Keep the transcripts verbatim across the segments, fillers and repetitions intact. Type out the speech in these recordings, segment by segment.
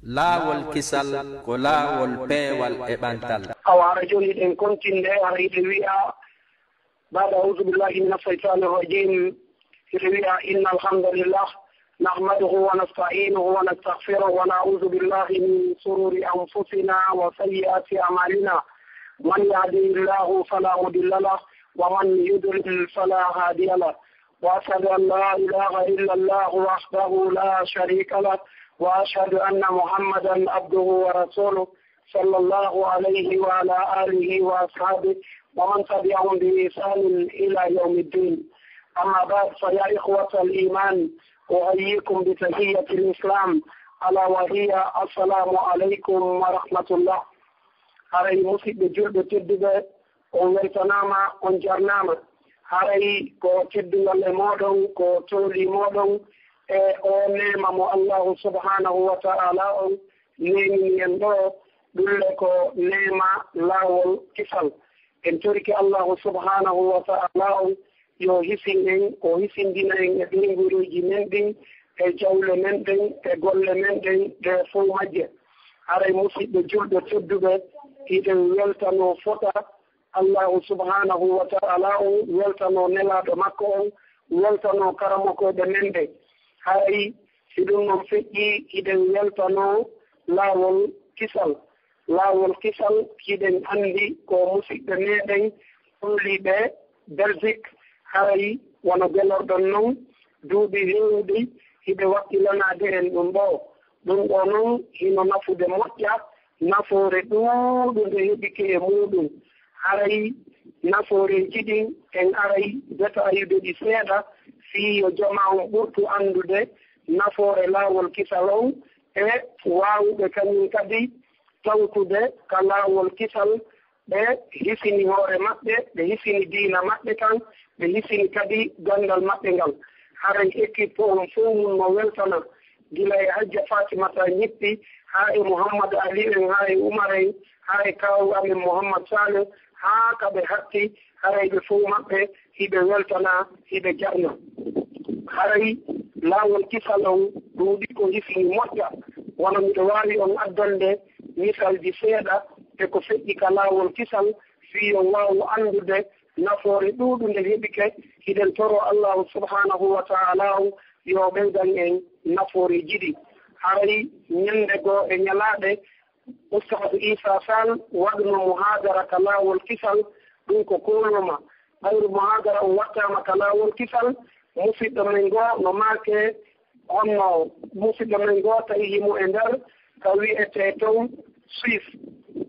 Laawol kisal ko laawol peewal e ɓantal. Awa, hara jooni hiɗen kontinde, hara hiɗen wi'a, بعد أعوذ بالله من الشيطان الرجيم. Hiɗen wi'a, إن الحمد لله نحمده ونستعينه ونستغفره ونعوذ بالله من شرور أنفسنا وسيئات أعمالنا. من يهده الله فلا مضل له ومن يضلل فلا هادي له. وأشهد أن لا إله إلا الله وحده لا شريك له، وأشهد أن محمدا عبده ورسوله، صلى الله عليه وعلى آله وأصحابه ومن تبعهم بإحسان إلى يوم الدين. أما بعد، فيا إخوة الإيمان، أحييكم بتحية الإسلام، ألا وهي السلام عليكم ورحمة الله. Haray musidɓe julɓe tedduɓe, on weltanaama, on jarnaama. Haray ko teddungal e mooɗon, ko tooli mooɗon e o neema mo Allahu subhanahu wa ta'ala on neemini en ɗo, ɗulle ko neema laawol kisal. En torike Allahu subhanahu wa ta'ala on yo hisin en, o hisindina en e ɓeynguureeji men ɗin, e jawle men ɗen, e golle men ɗen, ɗe fow majje. Haray musidɓe julɓe tedduɓe, hiɗen weltanoo fota Allahu subhanahu wa ta'ala on, weltanoo nelaaɗo makko on, weltanoo karamokooɓe men ɓen. Haray si ɗum non feƴƴii, hiɗen weltanoo laawol kisal. Laawol kisal, hiɗen anndi ko musiɓɓe meɗen holliiɓe Belgique, haray wano gelorɗon non, duuɓi heewɗi hiɓe wakkilanaade en ɗum ɗoo. Ɗum ɗoo non hino nafude moƴƴa, nafoore ɗuuɗunde heɓike e muuɗum. Haray nafooreeji ɗin en aray detayude ɗi seeɗa, fii yo jamaa on ɓurtu anndude nafoore laawol kisal on, e waawuɓe kañum kadi tawtude ka laawol kisal, ɓe hisini hoore maɓɓe, ɓe hisini diina maɓɓe kan, ɓe hisini kadi ganndal maɓɓe ngal. Haray équipe on fow mun no weltana, gila e Hajja Fatimata Ñippi, haa e Muhammad Ali en, haa e Umar en, haa e kaawu amen Muhammad Saleh, haa ka ɓe hatti, haray ɓe fow maɓɓe hiɓe weltana, hiɓe jarna. Haray laawol kisal on ɗuuɗi ko hisini moƴƴa. Wano miɗo waawi on addande misalji seeɗa e ko feƴƴi ka laawol kisal, fii yo waawu anndude nafoore ɗuuɗunde heɓike. Hiɗen toroo Allahu subhanahu wa ta'ala on yo ɓeydan en nafooreeji ɗi. Haray ñannde goo e ñalaaɗe, Ustaadu Isa Sal waɗuno muhaadara ka laawol kisal, ɗum ko kooluma. Ɓayru muhaadara on waɗtaama ka laawol kisal, musiɗɗo men goo no maake, honno musiɗɗo men goo tawi himo e nder ka wi'etee ton Suisse.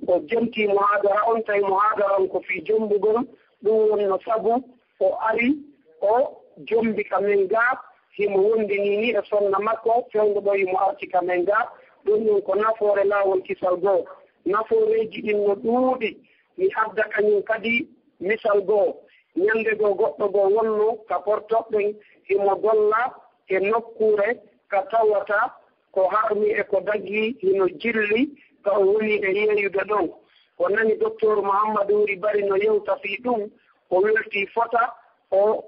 O jontii muhaadara on, tawi muhaadara on ko fii jombugol, ɗum wonno sabu o ari, o jombi ka men gaa, himo wondini ni e sonna makko, fewndo ɗo himo arti ka men gaa. Ɗum ɗum ko nafoore laawol kisal goo. Nafooreeji ɗin no ɗuuɗi. Mi adda kañum kadi misal goo. Ñande goo goɗɗo goo wonno ka Portoɓɓen, himo golla e nokkuure ka tawata ko harmi e ko dagii hino jilli ka o woni e yeeyude ɗon. O nani Doktoor Muhammadu Wuri Bari no yewta fii ɗum, o weltii fota, o,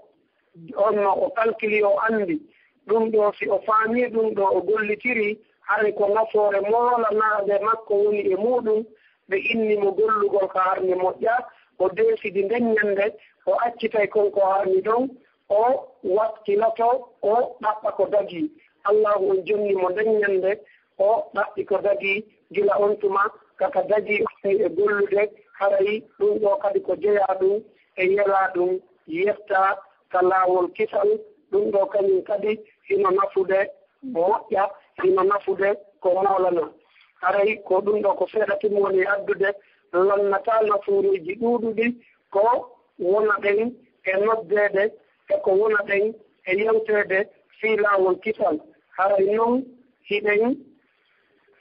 on no o kalkili, o anndi. Ɗum ɗoo, si o faamii ɗum ɗoo, o gollitirii, haray ko nafoore moolanaaɓe makko woni e muuɗum, ɓe inni mo gollugol ka harmi moƴƴa, o deesidi nden ñande, o accitay kon ko harmi ɗon, o wakkiloto, o ɗaɓɓa ko dagii. Allaahu on jonni mo nden ñande, o ɗaɓɓi ko dagii. Gila on tuma, ka ka dagii e gollude, haray ɗum ɗoo kadi ko jeyaa ɗum e yelaa ɗum yetta ka laawol kisal. Ɗum ɗoo kañum kadi hino nafude moƴƴa, hino nafude ko moolana. Haray ko ɗum ɗoo ko seeɗa tun woni addude, lannataa nafooreeji ɗuuɗuɗi ko wonaɗen e noddeede e ko wonaɗen e yewteede fii laawol kisal. Haray non hiɗen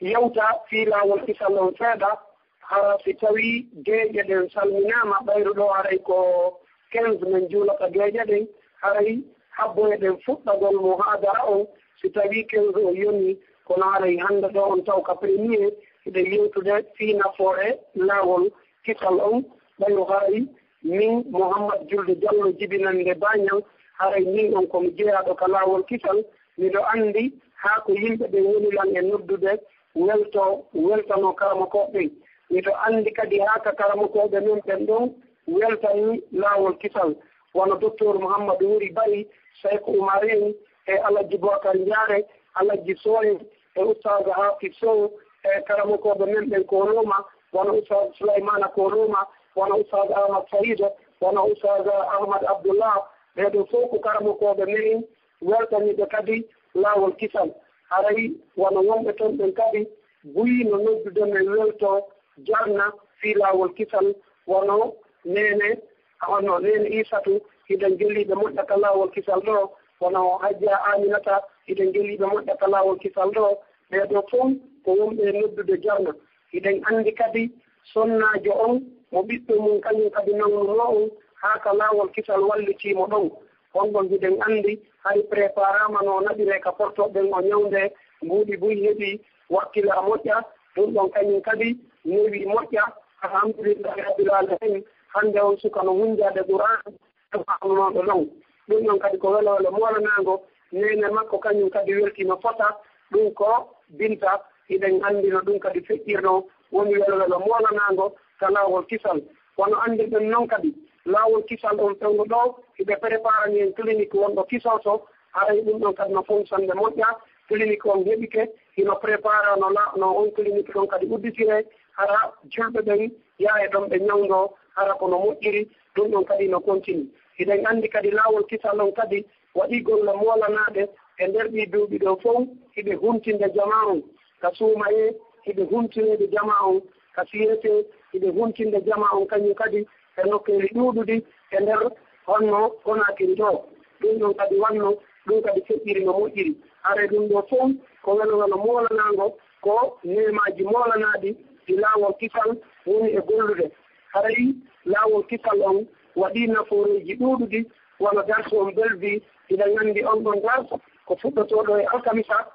yewta fii laawol kisal on seeɗa, hara si tawii geeƴe ɗen salminaama, ɓayru ɗoo haray ko quinze men juulata geeƴe ɗen, haray habboyɗen fuɗɗagol muhaadara on, si tawii quinze o yonii, kono haray hannde ɗoo on taw ka premier, hiɗen yewtude fii nafoore laawol kisal on, ɓayru haray min Muhammad Julde Jallo jibinannde Baañan, haray min on ko mi jeyaaɗo ka laawol kisal, miɗo anndi haa ko yimɓe ɓen woni lan e noddude, welto, weltano karamokooɓe ɓen. Miɗo anndi kadi haa ka karamokooɓe men ɓen ɗon weltanii Laawol Kisal, wano Doktor Muhammadu Wuri Bari, Sayku Umar en, e Alhaji Bubakar Njaare, Alhaji Sow en, e Ustaaz Haafis Sow, e karamokooɓe men ɓen koolooma, wano Ustaaz Sulaymana koolooma, wano Ustaaz Ahmad Sayido, wano Ustaaz Ahmad Abdullah. Ɓee ɗoo fow ko karamokooɓe men weltaniiɓe kadi Laawol Kisal. Haray wano wonɓe ton ɓen kadi buy no noddude men welto jarna fii Laawol Kisal, wano neene, wano neene Iisatu, hiɗen geliiɓe moƴƴa ka Laawol Kisal ɗoo, wano Hajja Aminata, hiɗen geliiɓe moƴƴa ka Laawol Kisal ɗoo. Ɓee ɗoo fow ko wonɓe e noddude jarna. Hiɗen anndi kadi sonnaajo on mo ɓiɗɗo mum kañum kadi nawnunoo on haa ka Laawol Kisal wallitii mo ɗon. On ɗon hiɗen anndi hari préparaama no naɓiree ka porto ɓen o ñawnde mbuuɗi buy heɓi wakkila moƴƴa. Ɗum ɗon kañum kadi newi moƴƴa. Alhamdulillahi Rabbil Alamin. Hannde on suka no hunjaade Qur'aan. Ɗum ɗon kadi ko welowelo moolanaango, neene makko kañum kadi weltii no fota, ɗum ko Binta, hiɗen anndi no ɗum kadi feƴƴirnoo, woni welowelo moolanaango ka Laawol Kisal. Wano anndirɗen non kadi, Laawol Kisal on fewndo ɗoo, hiɓe préparani en clinique wonɗo Kisal to, haray ɗum ɗon kadi no fonctionde moƴƴa, clinique on heɓike, hino prépara no la-, no on clinique ɗon kadi udditiree, hara julɓe ɓen yaha e ɗon ɓe ñawndoo, hara ko no moƴƴiri, ɗum ɗon kadi no continue. Hiɗen anndi kadi Laawol Kisal on kadi waɗii golle moolanaaɗe e nder ɗii duuɓi ɗoo fow, hiɓe huntinde jamaa on ka suumayee, hiɓe huntineede jamaa on ka siyetee, hiɓe huntinde jamaa on kañum kadi e nokkeeli ɗuuɗuɗi e nder honno Konaakiri ɗoo. Ɗum ɗon kadi wanno, ɗum kadi feƴƴiri no moƴƴiri. Haray ɗum ɗoo fow ko welo welo moolanaango ko neemaaji moolanaaɗi ɗi Laawol Kisal woni e gollude. Haray Laawol Kisal on waɗii nafooreeji ɗuuɗuɗi, wano darsu on Bellevue, hiɗen anndi on ɗon darsu ko fuɗɗotooɗo e alkamisa,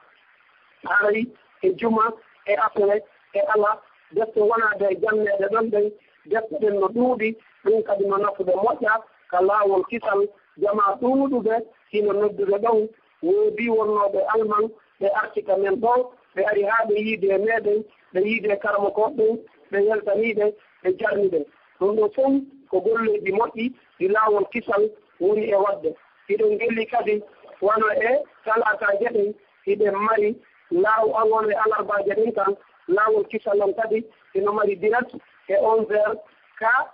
haray e juma, e aset, e alat, defte wonaaɓe e janneede ɗon ɗen, defte ɗen no ɗuuɗi, ɗum kadi no nafude moƴƴa ka Laawol Kisal, jamaa ɗuuɗuɓe hino noddude ɗon, woodii wonnooɓe Alman, ɓe arti ka men ɗoo, ɓe ari haa ɓe yiidi e meɗen, ɓe yiidi e karamokooɓe ɓen, ɓe weltanii ɓe, ɓe jarni ɓe. Ɗum ɗoo fow ko golleeji moƴƴi ɗi Laawol Kisal woni e waɗde. Hiɗen ngelli kadi wano e talaataaje ɗen, hiɗen mari laaw-, wano e alarbaaje ɗen tan, Laawol Kisal on kadi hino mari direct e onze heures ka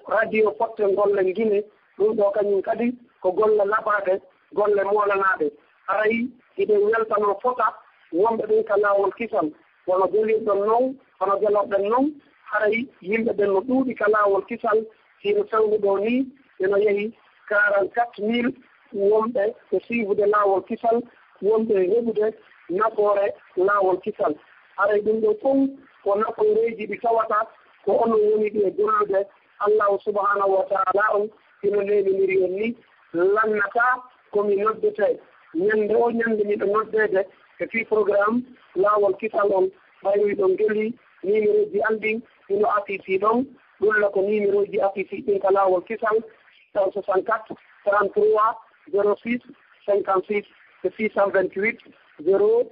radio Fotte Golle Ngine. Ɗum ɗoo kañum kadi ko golle laɓaaɗe, golle moolanaaɗe. Haray hiɗen weltanoo fota wonɓe ɓen ka Laawol Kisal, wano gelirɗon non, wano gelorɗen non. Haray yimɓe ɓen no ɗuuɗi ka Laawol Kisal, hino fewndo ɗoo nii, ɓe no yehi quarante-quatre mille wonɓe e siifude Laawol Kisal, wonɓe e heɓude nafoore Laawol Kisal. Haray ɗum ɗoo fow ko nafooreeji ɗi tawata ko onon woni ɗi e gollude. Allahu subhanahu wa ta'ala on hino neeminiri en ni, lannataa ko mi noddete. Ñande o ñande miɗo noddeede e fii programme Laawol Kisal on, ɓayri ɗon geli numéroji an ɗin hino affiche ɗon, ɗulla ko numéroji affiche ɗin ka Laawol Kisal, soixante-quatre, trente-trois, zéro six, cinquante-six, e six cent vingt-huit, zéro,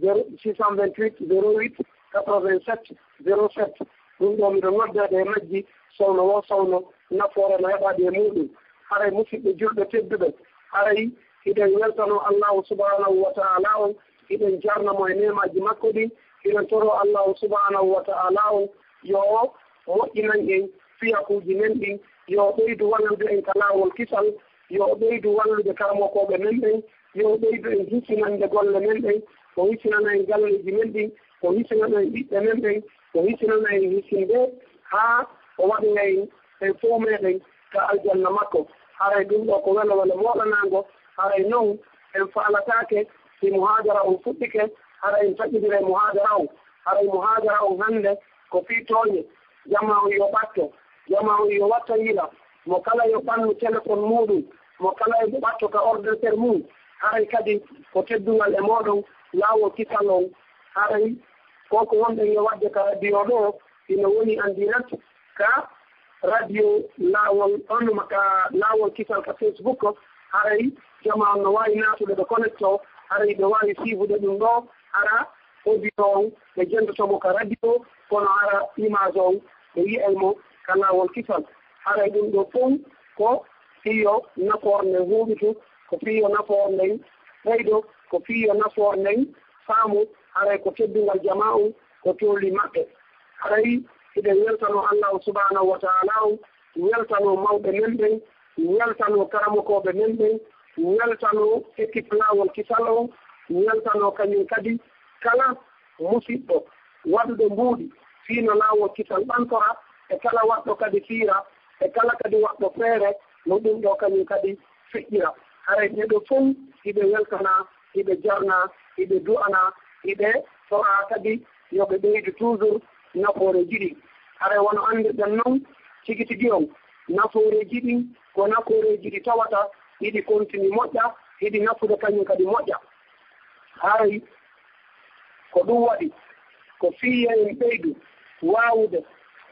zéro, six cent vingt-huit, zéro huit, quatre-vingt-sept, zéro sept. Ɗum ɗoo miɗo noddeede e majji sowno woo sowno, nafoore no heɓaade e muuɗum. Haray musidɓe julɓe tedduɓe, haray hiɗen weltanoo Allahu subhanahu wa ta'ala on, hiɗen jarna mo e neemaaji makko ɗin, hiɗen toroo Allahu subhanahu wa ta'ala on yo o moƴƴinan en fiyakuuji men ɗin, yo o ɓeydu wallude en ka Laawol Kisal, yo o ɓeydu wallude karamokooɓe men ɓen, yo o ɓeydu en hisinande golle men ɗen, o hisinana en galleeji men ɗin, o hisinana en ɓiɓɓe men ɓen, o hisinana en hisinde haa o waɗoya en, en fow meɗen ka aljanna makko. Haray ɗum ɗoo ko welo welo moolanaango, haray non en faalataake si muhaadara on fuɗɗike, haray en taƴindira e muhaadara on. Haray muhaadara on hannde ko fii tooñe. Jamaa on yo ɓatto, jamaa on yo watto yila, mo kala yo ɓannu téléphone muuɗum, mo kala yo ɓatto ka ordinateur mum. Haray kadi ko teddungal e mooɗon Laawol Kisal on. Haray ko ko wonɗen e waɗde ka radio ɗoo, ina woni en direct ka radio Laawol, on ka Laawol Kisal ka Facebook. Haray jamaa on no waawi naatude ɗo connecto, haray ɓe waawi siifude ɗum ɗoo, hara Audio on ɓe jenndoto mo ka radio, kono hara image on ɓe yi'ay mo ka laawol kisal. Haray ɗum ɗoo fow ko fiyo nafoore nde huuɓito, ko fiyo nafoore nden ɓeydo, ko fiyo nafoore nden faamu, haray ko teddungal jamaa on, ko tooli maɓɓe. Haray hiɗen weltanoo Allaahu subhaanahu wa ta'aalaa on, weltanoo mawɓe men ɓen, weltanoo karamokooɓe men ɓen, weltanoo équipe laawol kisal on, weltanoo kañum kadi kala musiɗɗo waɗuɗo mbuuɗi fii no laawol kisal ɓantora, e kala waɗɗo kadi fiira, e kala kadi waɗɗo feere no ɗum ɗoo kañum kadi feƴƴira. Haray ɓee ɗoo fow hiɓe weltanaa, hiɓe jarnaa, hiɓe du'anaa, hiɓe toraa kadi yo ɓe ɓeydu toujours nafooreeji ɗin. Haray wano anndirɗen non, tigi tigi on, nafooreeji ɗin ko nafooreeji ɗi tawata hiɗi kontini moƴƴa, hiɗi nafude kañum kadi moƴƴa. Haray ko ɗum waɗi ko fii yo en ɓeydu waawude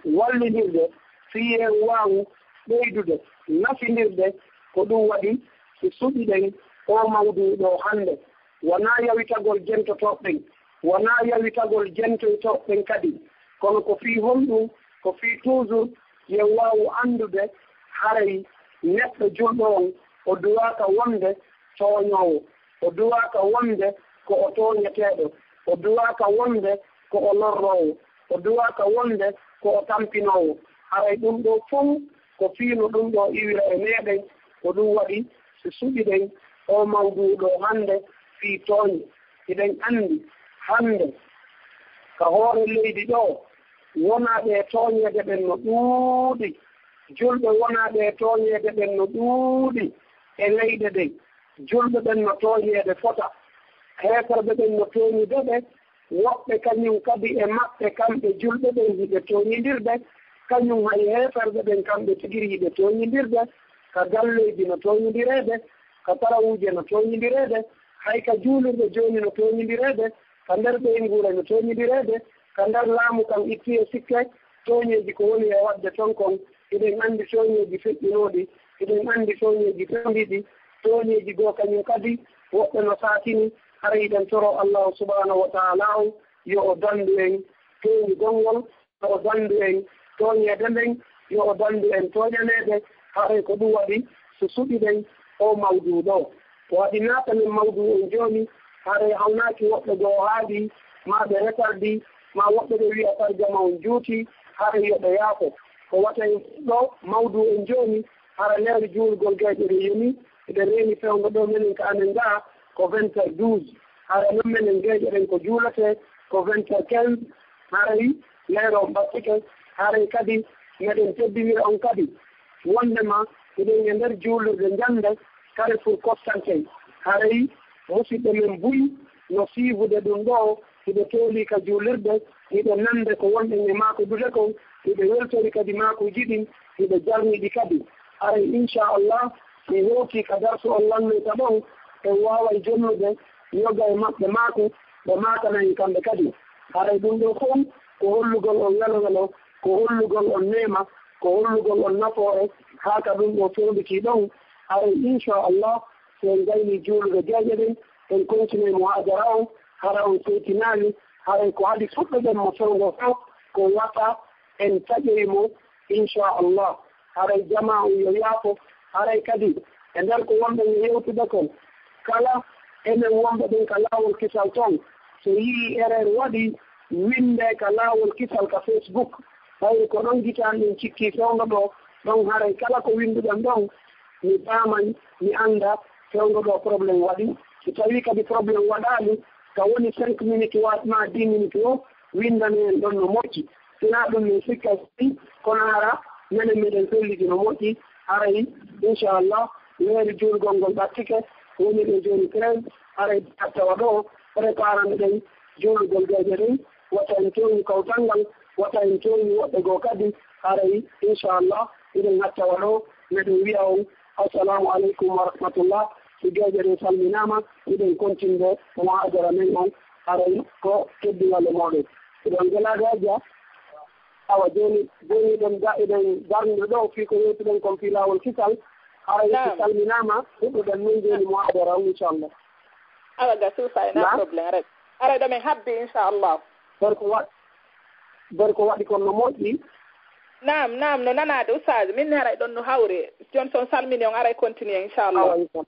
wallindirde, fii yo en waawu ɓeydude nafindirde. Ko ɗum waɗi si suɓiɗen oo mawduu ɗoo hannde, wonaa yawitagol jentotooɓe ɓen, wonaa yawitagol jentoytooɓe ɓen kadi, kono ko fii honɗum? Ko fii toujours yo en waawu anndude haray neɗɗo julɗo on, o duwaaka wonde tooñoowo, o duwaaka wonde ko o tooñeteeɗo, o duwaaka wonde ko o lorroowo, o duwaaka wonde ko o tampinoowo. Haray ɗum ɗoo fow ko fii no ɗum ɗoo iwira e meeɗen, ko ɗum waɗi si suɓiɗen oo mawduu ɗoo hannde fii tooñe. Hiɗen anndi hannde ka hoore leydi ɗoo, wonaaɓe e tooñeede ɓen no ɗuuɗi, julɓe wonaaɓe e tooñeede ɓen no ɗuuɗi e leyɗe ɗen. Julɓe ɓen no tooñeede fota, heeferɓe ɓen no tooñude ɓe, woɓɓe kañum kadi e maɓɓe kamɓe julɓe ɓen hiɓe tooñindirde, kañum hay heeferɓe ɓen kamɓe tigiri hiɓe tooñindirde, ka galleeji no tooñindireede, ka tarawuuje no tooñindireede, hay ka juulirɗe jooni no tooñindireede, ka nder ɓeynguure no tooñindireede, ka nder laamu kan itti e sikke, tooñeeji ko woni e waɗde ton kon, hiɗen anndi tooñeeji feƴƴinooɗi, hiɗen anndi tooñeeji fewndiiɗi, tooñeeji goo kañum kadi woɓɓe no saakini, hara hiɗen toroo Allaahu subhaanahu wa ta'aalaa on yo o danndu en tooñugol ngol, yo o danndu en tooñeede nden, yo o danndu en tooñaneede, haray ko ɗum waɗi so suɓiɗen oo mawduu ɗoo. Ko waɗi naatanen mawduu on jooni, haray hawnaaki woɓɓe goo haaɗi, maa ɓe retardii, maa woɓɓe ɓe wi'a tarjama on juutii, haray yo ɓe yaafo. Ko wata en fuɗɗo mawduu on jooni, hara leeru juulgol geeƴe ɗen yonii, eɗen reeni fewndo ɗoo menen ka amen ngaa ko vingt heures douze. Hara non menen geeƴe ɗen ko juuletee ko vingt heures quinze, haray leeru on ɓattike, haray kadi meɗen teddinira on kadi wonndema hiɗen e nder juulirde njannde Carrefour Constantin. Haray musiɓɓe men buy no siivude ɗum ɗoo, hiɓe toolii ka juulirde, hiɓe nande ko wonɗen e maakodude kon, hiɓe weltori kadi maakuuji ɗin, hiɓe jarni ɗi kadi. Haray inchallah, si hewtii ka darsu on lannoyta ɗon, en waaway jonnude yoga e maɓɓe maaku, ɓe maakana en kamɓe kadi. Haray ɗum ɗoo fow ko hollugol on welo welo, ko hollugol on neema, ko hollugol on nafoore, haa ka ɗum ɗoo fewnditi ɗon. Haray inchallah, so en gaynii juulude geeƴe ɗen, en kontinay mo haajara on, hara on seytinaali, haray ko adii fuɗɗuɗen mo fewndo fow, ko wata en taƴoy mo, inchallah. Haray jamaa on yo yaafo, haray kadi e nder ko wonɗen e yewtude kon, kala enen wonɓe ɗen ka laawol kisal ton, so yi'ii erreur waɗii, winndee ka laawol kisal ka Facebook. Ɓayri ko ɗon gitaani ɗen cikkii fewndo ɗoo, ɗon haray kala ko winnduɗen ɗon, mi faamay, mi annda fewndo ɗoo problème waɗii. Si tawii kadi problème waɗaali, ka woni cinq minutes wa-, maa dix minutes o, winndanee en ɗon no moƴƴi. Sinaa ɗum min sikka si, kono hara menen meɗen felliti no moƴƴi. Haray, inchallah, weeru juulgol ngol ɓattike, woni ɗo jooni treize, haray tawa ɗoo, préparano ɗen juulgol geeƴe ɗen, wata en tooñu kawtal ngal, wata en tooñu woɓɓe goo kadi. Haray, inchallah, hiɗen hattawa ɗoo, meɗen wi'a on, assalamu aleykum wa rahmatullah. Si geeƴe ɗen salminaama, hiɗen kontinde muhaadara men on, haray ko teddungal e mooɗon. Hiɗon gelaaɗo Hajja? Awa jooni, jooni eɗen ga-, eɗen darnde ɗoo fii ko yewtuɗen kon fii laawol kisal. Haray si salminaama, fuɗɗuɗen non jooni muhaadara on, inchallah. Awa ga suufa, ena problème rek. Haray ɗo men habbi, inchallah. Gorko wa-, gorko waɗi kon no moƴƴi. Naam, naam, no nanaade, Oustaz. Min haray ɗon no hawri. Jooni so on salmini, on aray continue, inchallah. Awa, inchallah.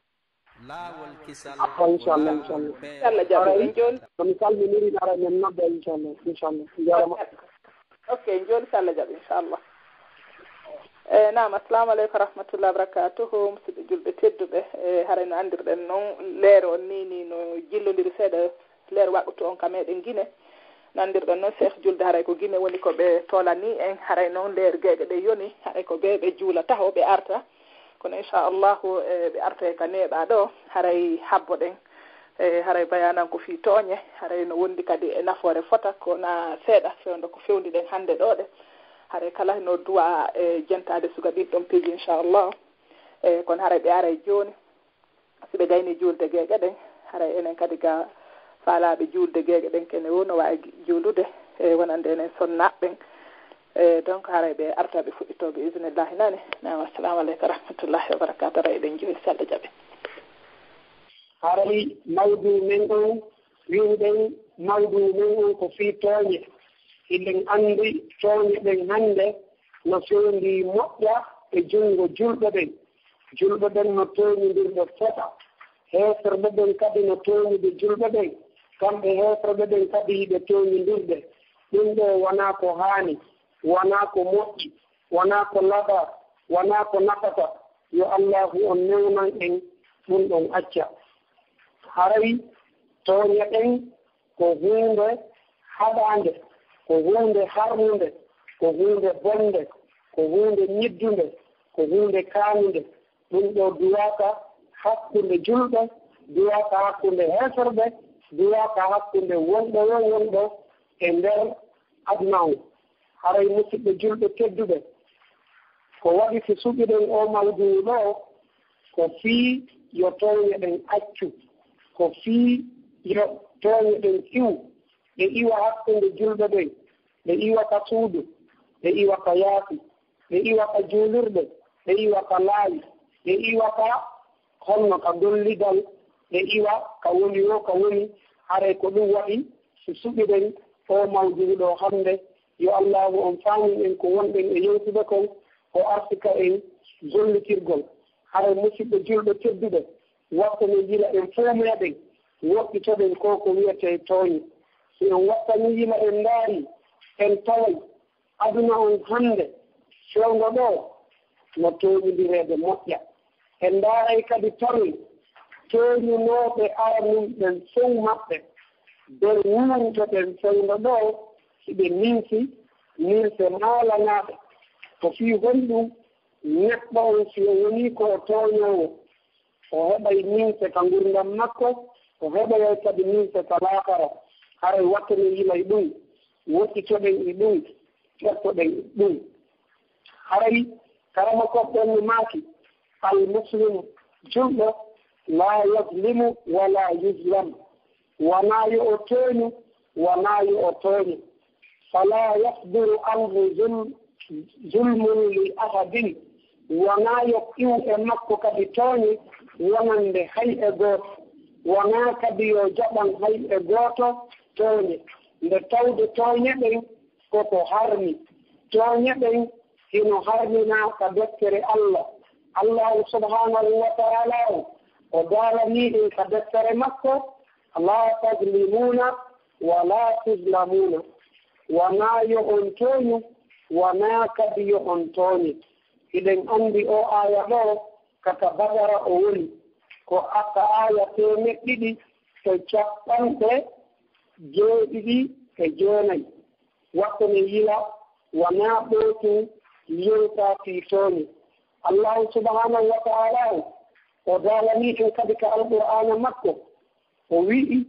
Laawol kisal. Awa, inchallah, inchallah. Yalla jaɓi. Haray, en jooni. Kono salminiri, haray men nodda, inchallah, inchallah. Jarama. Ok, jooni so Allah jaɓi, inchallah. E, naam, assalamu aleykum wa rahmatullahi wa barakatuhu, musidɓe julɓe tedduɓe. E, haray no anndirɗen noon, leere on ni, ni no jillondiri seeɗa, leere waqtu on ka meɗen Gine. No anndirɗen noon, Cheikh julde haray ko Gine woni ko ɓe tolani en, haray noon leere geeƴe ɗe yoni, haray ko ɓe, ɓe juula taho, ɓe arta. Kono inchallahu, e, ɓe artoye ka neeɓa ɗo, haray habboɗen. E, haray bayanan ko fii tooñe, haray no wondi kadi e nafoore fota, ko na seeɗa fewndo ko fewndi ɗen hannde ɗo ɗe. Haray kala no duwa e jentaade suga ɗin ɗon piiji, inchallah. E, kono haray ɓe aray jooni, si ɓe gayni juulde geeƴe ɗen, haray enen kadi ga faalaaɓe juulde geeƴe ɗen, kene wo no waawi juulude, e, wonande enen sonnaaɓe ɓen. E, donc, haray ɓe arta, ɓe fuɗɗitoo bi iznillahi nane. Naam, assalamu aleykum wa rahmatullahi wa barakatuh. Haray eɗen jooni, si Allah jaɓi. Haray mawdu men on, wi'uɗen mawdu men on ko fii tooñe. Hiɗen anndi tooñe ɗen hannde no fewndi moƴƴa e junngo julɓe ɓen. Julɓe ɓen no tooñindirde fota. Heeferɓe ɓen kadi no tooñude julɓe ɓen. Kamɓe heeferɓe ɓen kadi hiɓe tooñindirde. Ɗum ɗoo wanaa ko haani, wanaa ko moƴƴi, wanaa ko laɓaa, wanaa ko nafata. Yo Allaahu on newnan en ɗum ɗon acca. Haray tooñe ɗen ko huunde haɗaande, ko huunde harmunde, ko huunde bonnde, ko huunde ñiddunde, ko huunde kaanunde. Ɗum ɗoo duwaaka hakkunde julɓe, duwaaka hakkunde heeferɓe, duwaaka hakkunde wonɗo yo wonɗo e nder aduna on. Haray musidɓe julɓe tedduɓe, ko waɗi si suɓiɗen oo mawduu ɗoo, ko fii yo tooñe ɗen accu, ko fii yo tooñe ɗen iwu, ɗe iwa hakkunde julɓe ɓen, ɗe iwa ka suudu, ɗe iwa ka yaasi, ɗe iwa ka juulirɗe, ɗe iwa ka laawi, ɗe iwa ka honno ka gollidal, ɗe iwa ka woni woo ka woni. Haray ko ɗum waɗi si suɓiɗen oo mawduu ɗoo hannde, yo Allaahu on faamin en ko wonɗen e yewtude kon, o arsika en gollitirgol. Haray musidɓe julɓe tedduɓe, watta no yila en fow meɗen woɗɗitoɗen ko ko wi'etee tooñe. Si en wattanii yila en ndaarii, en taway aduna on hannde fewndo ɗoo no tooñindireede moƴƴa. En ndaaray kadi tawi tooñunooɓe aranun ɓen fow maɓɓe, nder wuuruɓe ɓen fewndo ɗoo, hiɓe ninsi, ninse maalanaaɗe. Ko fii honɗum? Neɗɗo on, si o wonii ko o tooñoowo, o heɓay ninse ka ngurndan makko, o heɓoyay kadi ninse ka laakara. Haray watta no yila e ɗum, woɗɗitoɗen e ɗum, ƴettoɗen e ɗum. Haray karamokooɓe ɓen no maaki, al muslim, julɗo, laa yazlimu wa laa yuzlam, wanaa yo o tooñu, wanaa yo o tooñe. Falaa yasduru anhu zul-, zulmun li ahadin, wanaa yo iw e makko kadi tooñe wonande hay e gooto, wanaa kadi yo jaɓan hay e gooto tooñe, nde tawde tooñe ɗen ko ko harmi. Tooñe ɗen hino harminaa ka deftere Allah. Allaahu subhaanahu wa ta'aalaa o, o daalanii en ka deftere makko, "Laa tazlimuuna wa laa tuzlamuuna." Wanaa yo on tooñu, wanaa kadi yo on tooñe. Hiɗen anndi oo aaya ɗoo, ka ka Baqara o woni, ko a-, ka aaya teemeɗɗe ɗiɗi e capanɗe jeeɗiɗi e jeenay. Watta no yila, wanaa ɓooytun yewtaa fii tooñe. Allaahu subhaanahu wa ta'aalaa o, o daalanii en kadi ka Alqur'aana makko, o wi'i,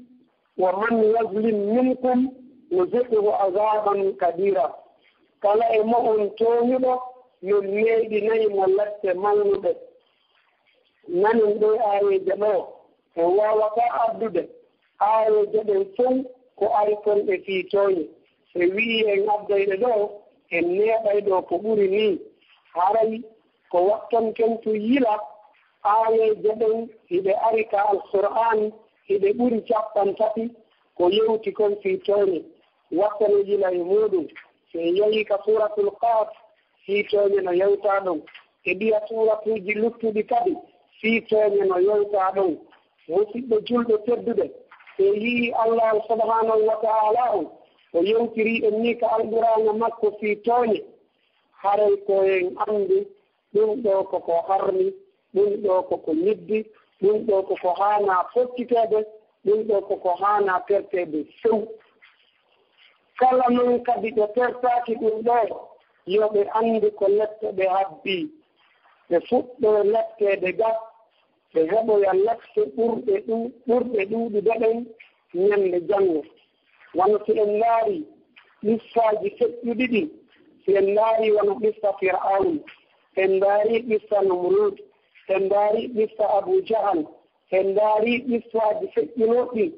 "Wa man yazlim minkum nuziqhu azaaban kabiira." Kala e mo'on tooñuɗo, min meeɗinay mo lepte mawnuɗe. Nanen ɗee aayeeje ɗoo. En waawataa addude aayeeje ɗen fow ko ari kon e fii tooñe. E wi'i en adday ɗe ɗoo, en neeɓay ɗoo ko ɓuri nii. Haray ko wattanken tun yila, aayeeje ɗen hiɗe ari ka Alqur'aan, hiɗe ɓuri cappanɗe tati, Ko yewti kon fii tooñe, wattane yila e muuɗum. Si en yahii ka Suuratul Qaaf, fii tooñe no yewtaa ɗon. E ɗiya suuratuuji luttuɗi kadi, fii tooñe no yewtaa ɗon. Musidɓe julɓe tedduɓe, si en yi'ii Allaahu subhaanahu wa ta'aalaa on, o yewtirii en nii ka Alqur'aana makko fii tooñe, haray ko en anndi ɗum ɗoo ko ko harmi, ɗum ɗoo ko ko ñiddi, ɗum ɗoo ko ko haanaa fottiteede, ɗum ɗoo ko ko haanaa terteede few. Kala non kadi ɓe tertaaki ɗum ɗoo, yo ɓe anndu ko lette ɓe habbii. Ɓe fuɗɗoo letteede ga, ɓe heɓoya lette ɓurɗe ɗu-, ɓurɗe ɗuuɗude ɗen ñande janngo. Wano si en ndaarii qissaaji feƴƴuɗi ɗin, si en ndaarii wano qissa Fir'awn, en ndaarii qissa Numruud, en ndaarii qissa Abu Jahal, en ndaarii qissaaji feƴƴunooɗi ɗin,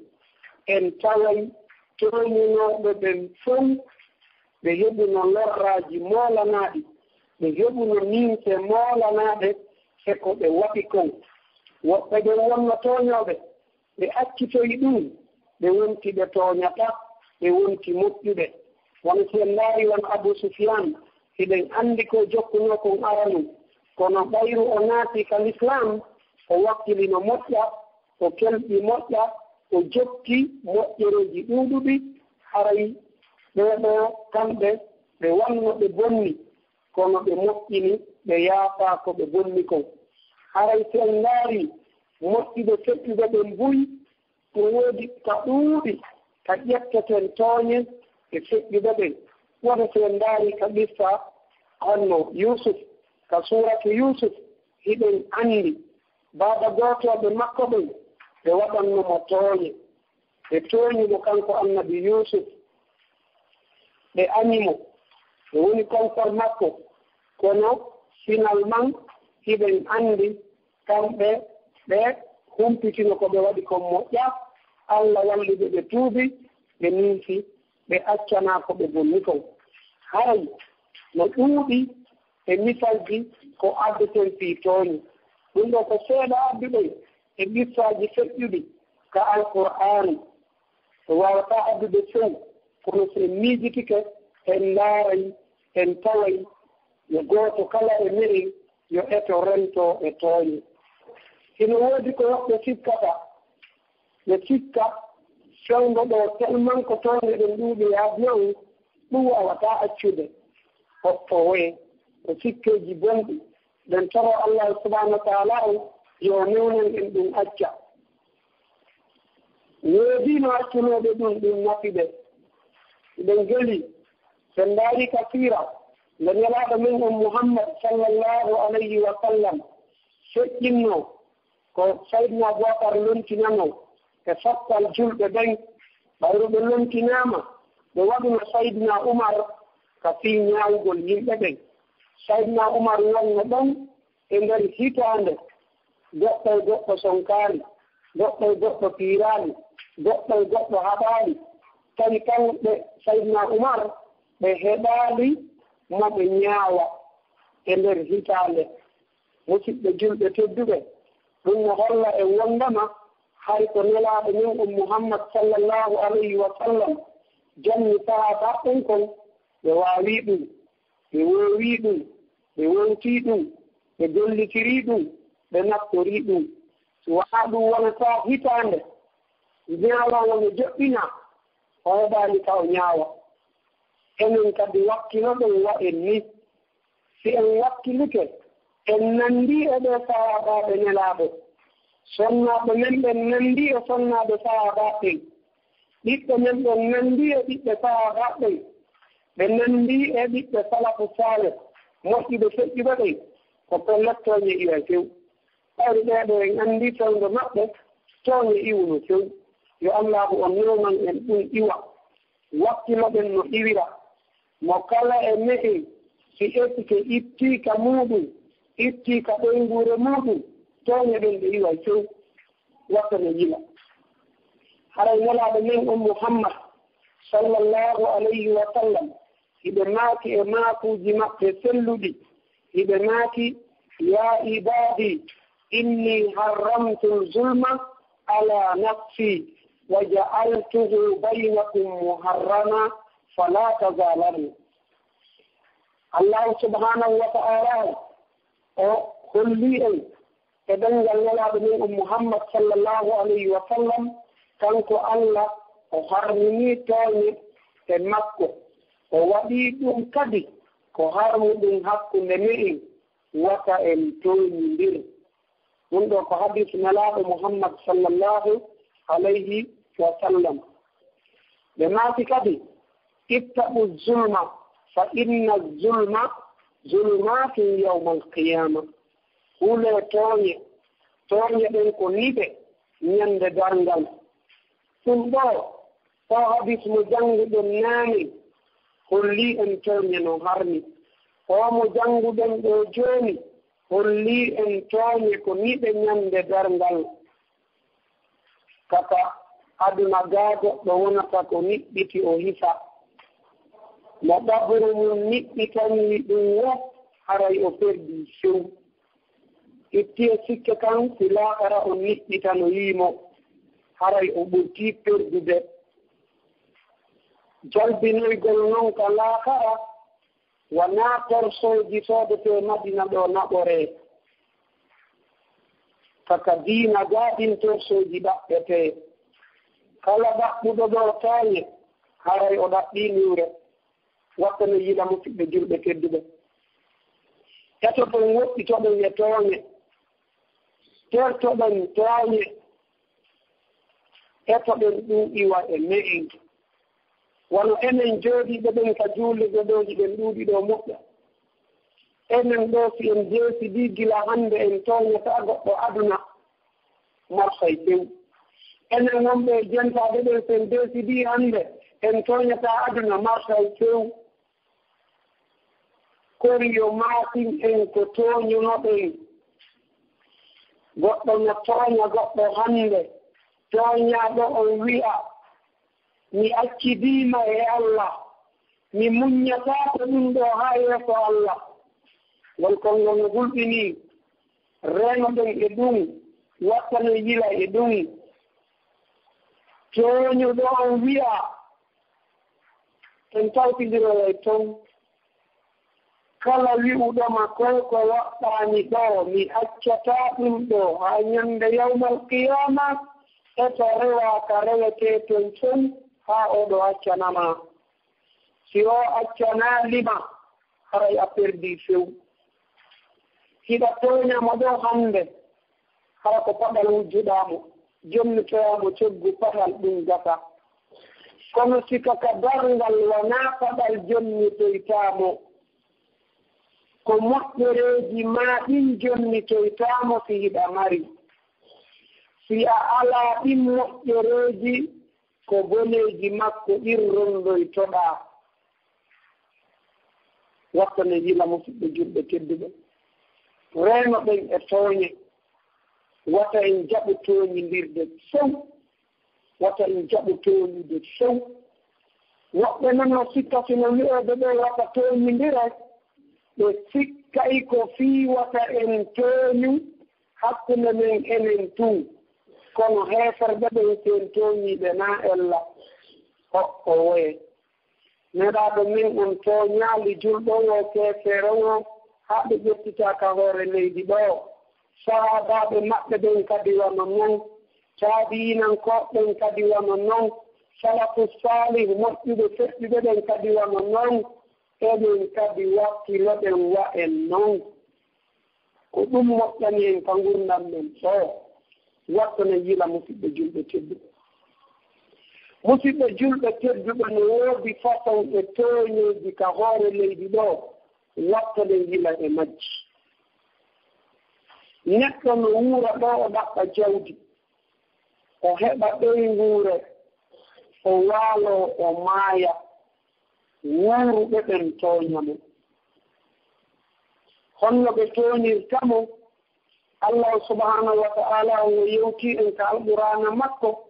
en taway tooñunooɓe ɓen fow ɓe heɓuno lorraaji moolanaaɗi, ɓe heɓuno nimse moolanaaɗe e ko ɓe waɗi kon. Woɓɓe ɓen wonno tooñooɓe, ɓe accitoyi ɗum, ɓe wonti ɓe tooñataa, ɓe wonti moƴƴuɓe. Wano si en ndaarii wano Abu Sufyaan, hiɗen anndi ko jokkunoo kon aranun, kono ɓayru o naati ka Lislaam, o wakkilino moƴƴa, o kelɓi moƴƴa, o jokki moƴƴereeji ɗuuɗuɗi, haray ɓee ɗoo kamɓe ɓe wanno ɓe bonni, kono ɓe moƴƴini, ɓe yaafaa ko ɓe bonni kon. Haray si en ndaarii moƴƴuɓe feƴƴuɓe ɓen buy, ɗum woodi ka ɗuuɗi ka ƴetteten tooñe e feƴƴuɓe ɓen. Wano si en ndaarii ka qissa honno Yuusuf, ka suuratu Yuusuf, hiɗen anndi baaba gootooɓe makko ɓen, ɓe waɗanno mo tooñe. Ɓe tooñi mo kanko Annabi Yuusuf, ɓe añi mo, ɓe woni konfor makko, kono finalement hiɗen anndi kamɓe ɓe humpitino ko ɓe waɗi kon moƴƴaa, Alla walli ɓe, ɓe tuubi, ɓe ninsi, ɓe accanaa ko ɓe bonni kon. Haray no ɗuuɗi e misalji ko addeten fii tooñe. Ɗum ɗoo ko seeɗa adduɗen e qissaaji feƴƴuɗi ka Alqur'aani. Ko waawataa addude few, kono si en miijitike, en ndaaray, en taway yo gooto kala e me'en yo eto rento e tooñe. Hino woodi ko woɓɓe sikkata, ɓe sikka fewndo ɗoo tellement ko tooñe ɗen ɗuuɗi e aduna on, ɗum waawataa accude. Hoɓɓe woye ko sikkeeji bonɗi, ɗen toro Allah subhanahu wa ta'ala on yo o newnan en ɗum acca. Woodino accunooɓe ɗum, ɗum nafi ɓe. Ɗen geli, sen ndaari ka siira, nde Nelaaɗo men on Muhammad sallallahu alayhi wa sallam feƴƴinnoo, ko Sayyidina Abubakar lontinanoo e saftal julɓe ɓen. Ɓayru ɓe lontinaama, ɓe waɗuno Sayyidina Umar ka fii ñaawugol yimɓe ɓen. Sayyidina Umar wonno ɗon e nder hitaande, goɗɗo e goɗɗo sonkaali, goɗɗo e goɗɗo piiraali, goɗɗo e goɗɗo haɓaali. Tawi kamɓe Sayyidina Umar, ɓe heɓaali mo ɓe ñaawa e nder hitaande. Musidɓe julɓe tedduɓe, ɗum no holla en wonndema hari ko Nelaaɗo men on Muhammad sallallahu alayhi wa sallam janni sahaabaaɓe ɓen kon, ɓe waawii ɗum, ɓe woowii ɗum, ɓe wowtii ɗum, ɓe gollitirii ɗum, ɓe naftorii ɗum. Si wanaa ɗum, wonataa hitaande ñaawoowo no joɗɗinaa, o heɓaali ka o ñaawa. Enen kadi wakkilo ɗen wa en ni. Si en wakkilike, en nanndii e ɓee sahaabaaɓe Nelaaɗo. Sonnaaɓe men ɓen nanndii e sonnaaɓe sahaabaaɓe ɓen. Ɓiɓɓe men ɓen nanndii e ɓiɓɓe sahaabaaɓe ɓen. Ɓe nanndii e ɓiɓɓe salafu saalih, moƴƴuɓe feƴƴuɓe ɓen. Ko pellet, tooñe iway few. Ɓayri ɓee ɗoo en anndii fewndo maɓɓe, tooñe iwuno few. Yo Allaahu on newnan en ɗum iwa. Wakkilo ɗen no iwira. Mo kala e me'en, si etike ittii ka muuɗum, ittii ka ɓeynguure muuɗum, tooñe ɗen ɗe iway few, wata no yila. Haray Nelaaɗo men on Muhammad, sallallahu alayhi wa sallam, hiɓe maaki e maakuuji maɓɓe selluɗi, hiɓe maaki, "Yaa ibaadi, inni harramtul zulma ala nafsi, وجعلته بينكم محرما فلا تظالموا. Allahu subhanahu wa ta'ala o holli en e ɗemngal Nelaaɗo men on Muhammad sallallahu alayhi wa sallam, kanko Allah o harmini tooñe e makko, o waɗi ɗum kadi ko harmu ɗum hakkunde me'en, wata en tooñindir. Ɗum ɗo ko hadis Nelaaɗo Muhammad sallallahu alayhi wa sallam. Ɓe maaki kadi, "Ittaqu zulma, fa inna zulma zulumatun yawmal qiyama." Hulee tooñe, tooñe ɗen ko niɓe ñande darngal. Ɗum ɗo, o hadis mo jannguɗen naane, holli en tooñe no harmi. O mo jannguɗen ɗo jooni, holli en tooñe ko niɓe ñande darngal. Kaka aduna gaa goɗɗo wonata ko niɓɓiti o hisa. Mo qabru mum niɓɓitani ɗum wo, haray o perdii few. Itti e sikke kan, si laakara on niɓɓitanoyii mo, haray o ɓurtii perdude. Jalbinoygol non ka laakara, wanaa torsooji soodetee Madina ɗo naɓoree. Ka ka diina gaa ɗin torsooji ɗaɓɓetee. Kala ɗaɓɓuɗo ɗo tooñe, haray o ɗaɓɓii niwre. Wattane yila, musiɓɓe julɓe tedduɓe. Etoɗen, woɗɗitoɗen e tooñe. Tertoɗen tooñe. Etoɗen ɗum iwa e me'en. Wano enen jooɗiiɓe ɓen ka juulirde ɗo, hiɗen ɗuuɗi ɗo moƴƴa. Enen ɗo, si en deesidii gila hannde, en tooñataa goɗɗo aduna, marhay few. Enen wonɓe e jentaaɓe ɓen, si en deesidii hannde, en tooñataa aduna, marhay few. Kori yo maatin en ko tooñunoɗen. Goɗɗo no tooña goɗɗo hannde, tooñaaɗo on wi'a, "Mi accidiima e Allah, mi muññataako ɗum ɗo haa yeeso Allah." Ngol konngol no hulɓinii, reenoɗen e ɗum, wattane yila e ɗum. Tooñuɗo on wi'a, en tawtindiroyay ton. Kala wi'uɗo ma ko ko waɗɗaani ɗo, mi accataa ɗum ɗo haa ñande yawmal qiyaama, e to rewaa ka rewetee ton ton haa oɗo accanama. Si o accanaali ma, haray a perdii few. Hiɗa tooña mo ɗo hannde, hara ko paɗal wujjuɗaa mo, jonnitoyaa mo coggu paɗal, ɗum gasa. Kono si ka ka darngal wanaa paɗal jonnitoytaa mo, ko moƴƴereeji maa ɗin jonnitoytaa mo si hiɗa mari. Si a alaa ɗin moƴƴereeji, ko boneeji makko ɗin ronndoytoɗaa. Wattane yila, musiɓɓe julɓe tedduɓe. Reenoɗen e tooñe. Wata en jaɓu tooñindirde few. Wata en jaɓu tooñude few. Woɓɓe non no sikka si no wi'eede ɓe wata tooñindire, ɓe sikkay ko fii wata en tooñu hakkunde men enen tun. Kono heeferɓe ɓen, si en tooñii ɓe, naa ella. Ho'o woye. Nelaaɗo men on tooñaali julɗo woo, keefeero woo, haa ɓe ƴettitaa ka hoore leydi ɗoo. Sahaabaaɓe maɓɓe ɓen kadi wano non. Taabi'inankooɓe ɓen kadi wano non. Salafu saalih moƴƴuɓe feƴƴuɓe ɓen kadi wano non. Enen kadi wakkilo ɗen wa'en non. Ko ɗum moƴƴani en ka ngurndan men ɗoo. Wattane yila, musiɓɓe julɓe tedduɓe. Musiɓɓe julɓe tedduɓe, no woodi façon e tooñeeji ka hoore leydi ɗoo. Wattane yila e majji. Neɗɗo no wuura ɗoo, o ɗaɓɓa jawdi, o heɓa ɓeynguure, o waaloo, o maaya. Wuuruɓe ɓen tooña mo. Honno ɓe tooñirta mo? Allahu subhanahu wa ta'ala on o yewti en ka Alqur'aana makko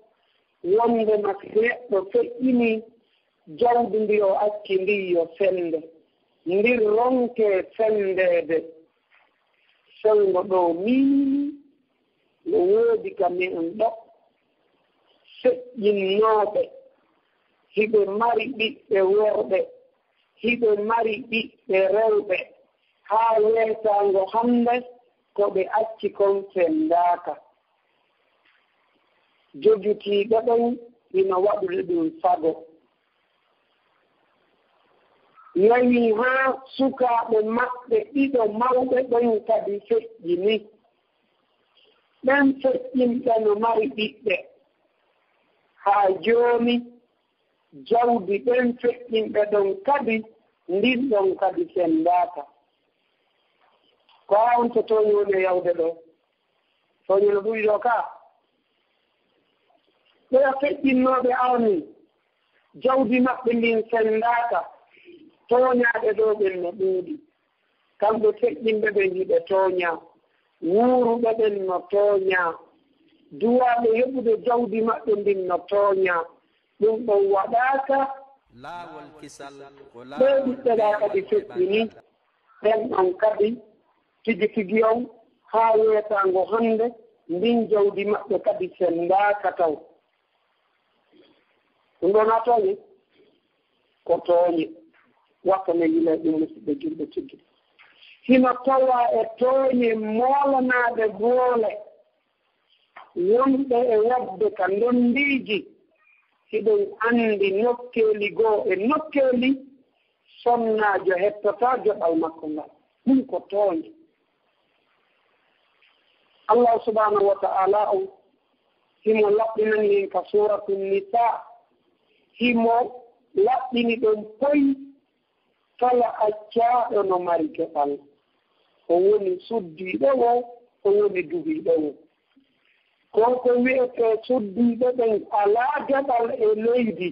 wonde ma si neɗɗo feƴƴini jawdi ndi o acci ndi yo sende, ndir ronke sendeede. Senngo ɗo miini no woodi ka me'en ɗo. feƴƴinnooɓe, hiɓe mari ɓiɓɓe worɓe, hiɓe mari ɓiɓɓe rewɓe, haa weetaango hannde ko ɓe acci kon fenndaaka. Jogitiiɓe ɓen hino waɗude ɗum sago. Yahii haa sukaaɓe maɓɓe ɗiɗo mawɓe ɓen kadi feƴƴini. Ɓen feƴƴinɓe no mari ɓiɓɓe. Haa jooni, jawdi ɓen feƴƴinɓe ɗon kadi, ndin ɗon kadi fenndaaka. Ko haa on to tooñi woni e yawde ɗoo? Tooñe no ɗuuɗi ɗoo kaa. Ɓeya feƴƴinnooɓe arni, jawdi maɓɓe ndin fenndaaka, tooñaaɓe ɗoo ɓen no ɗuuɗi. Kamɓe feƴƴinɓe ɓen hiɓe tooñaa, wuuruɓe ɓen no tooñaa, duwaaɓe heɓude jawdi maɓɓe ndin no tooñaa. Ɗum ɗon waɗaaka. Laawol kisal ko ɓee laawol ɓiɓɓe ɗaa kadi feƴƴini, ɓen on kadi tigi tigi on, haa weetaango hannde, ndin jawdi maɓɓe kadi fenndaaka taw. Ɗum ɗoo na tooñe? Ko tooñe. Watta men yila ɗum, musidɓe julɓe tigi. Hino tawaa e tooñe moolanaaɗe goole wonɓe e waɗde ka ndonndiiji, hiɗen anndi nokkeeli goo e nokkeeli, sonnaajo heɓtataa geɓal makko ngal. Ɗum ko tooñe. Allah subhanahu wa ta'ala on, himo laɓɓinani en ka Suuratu Nisaa, himo laɓɓini ɗon poy kala accaaɗo no mari geɓal. O woni suddiiɗo woo, o woni duhiiɗo woo. Ko ko wi'etee suddiiɓe ɓen alaa geɓal e leydi,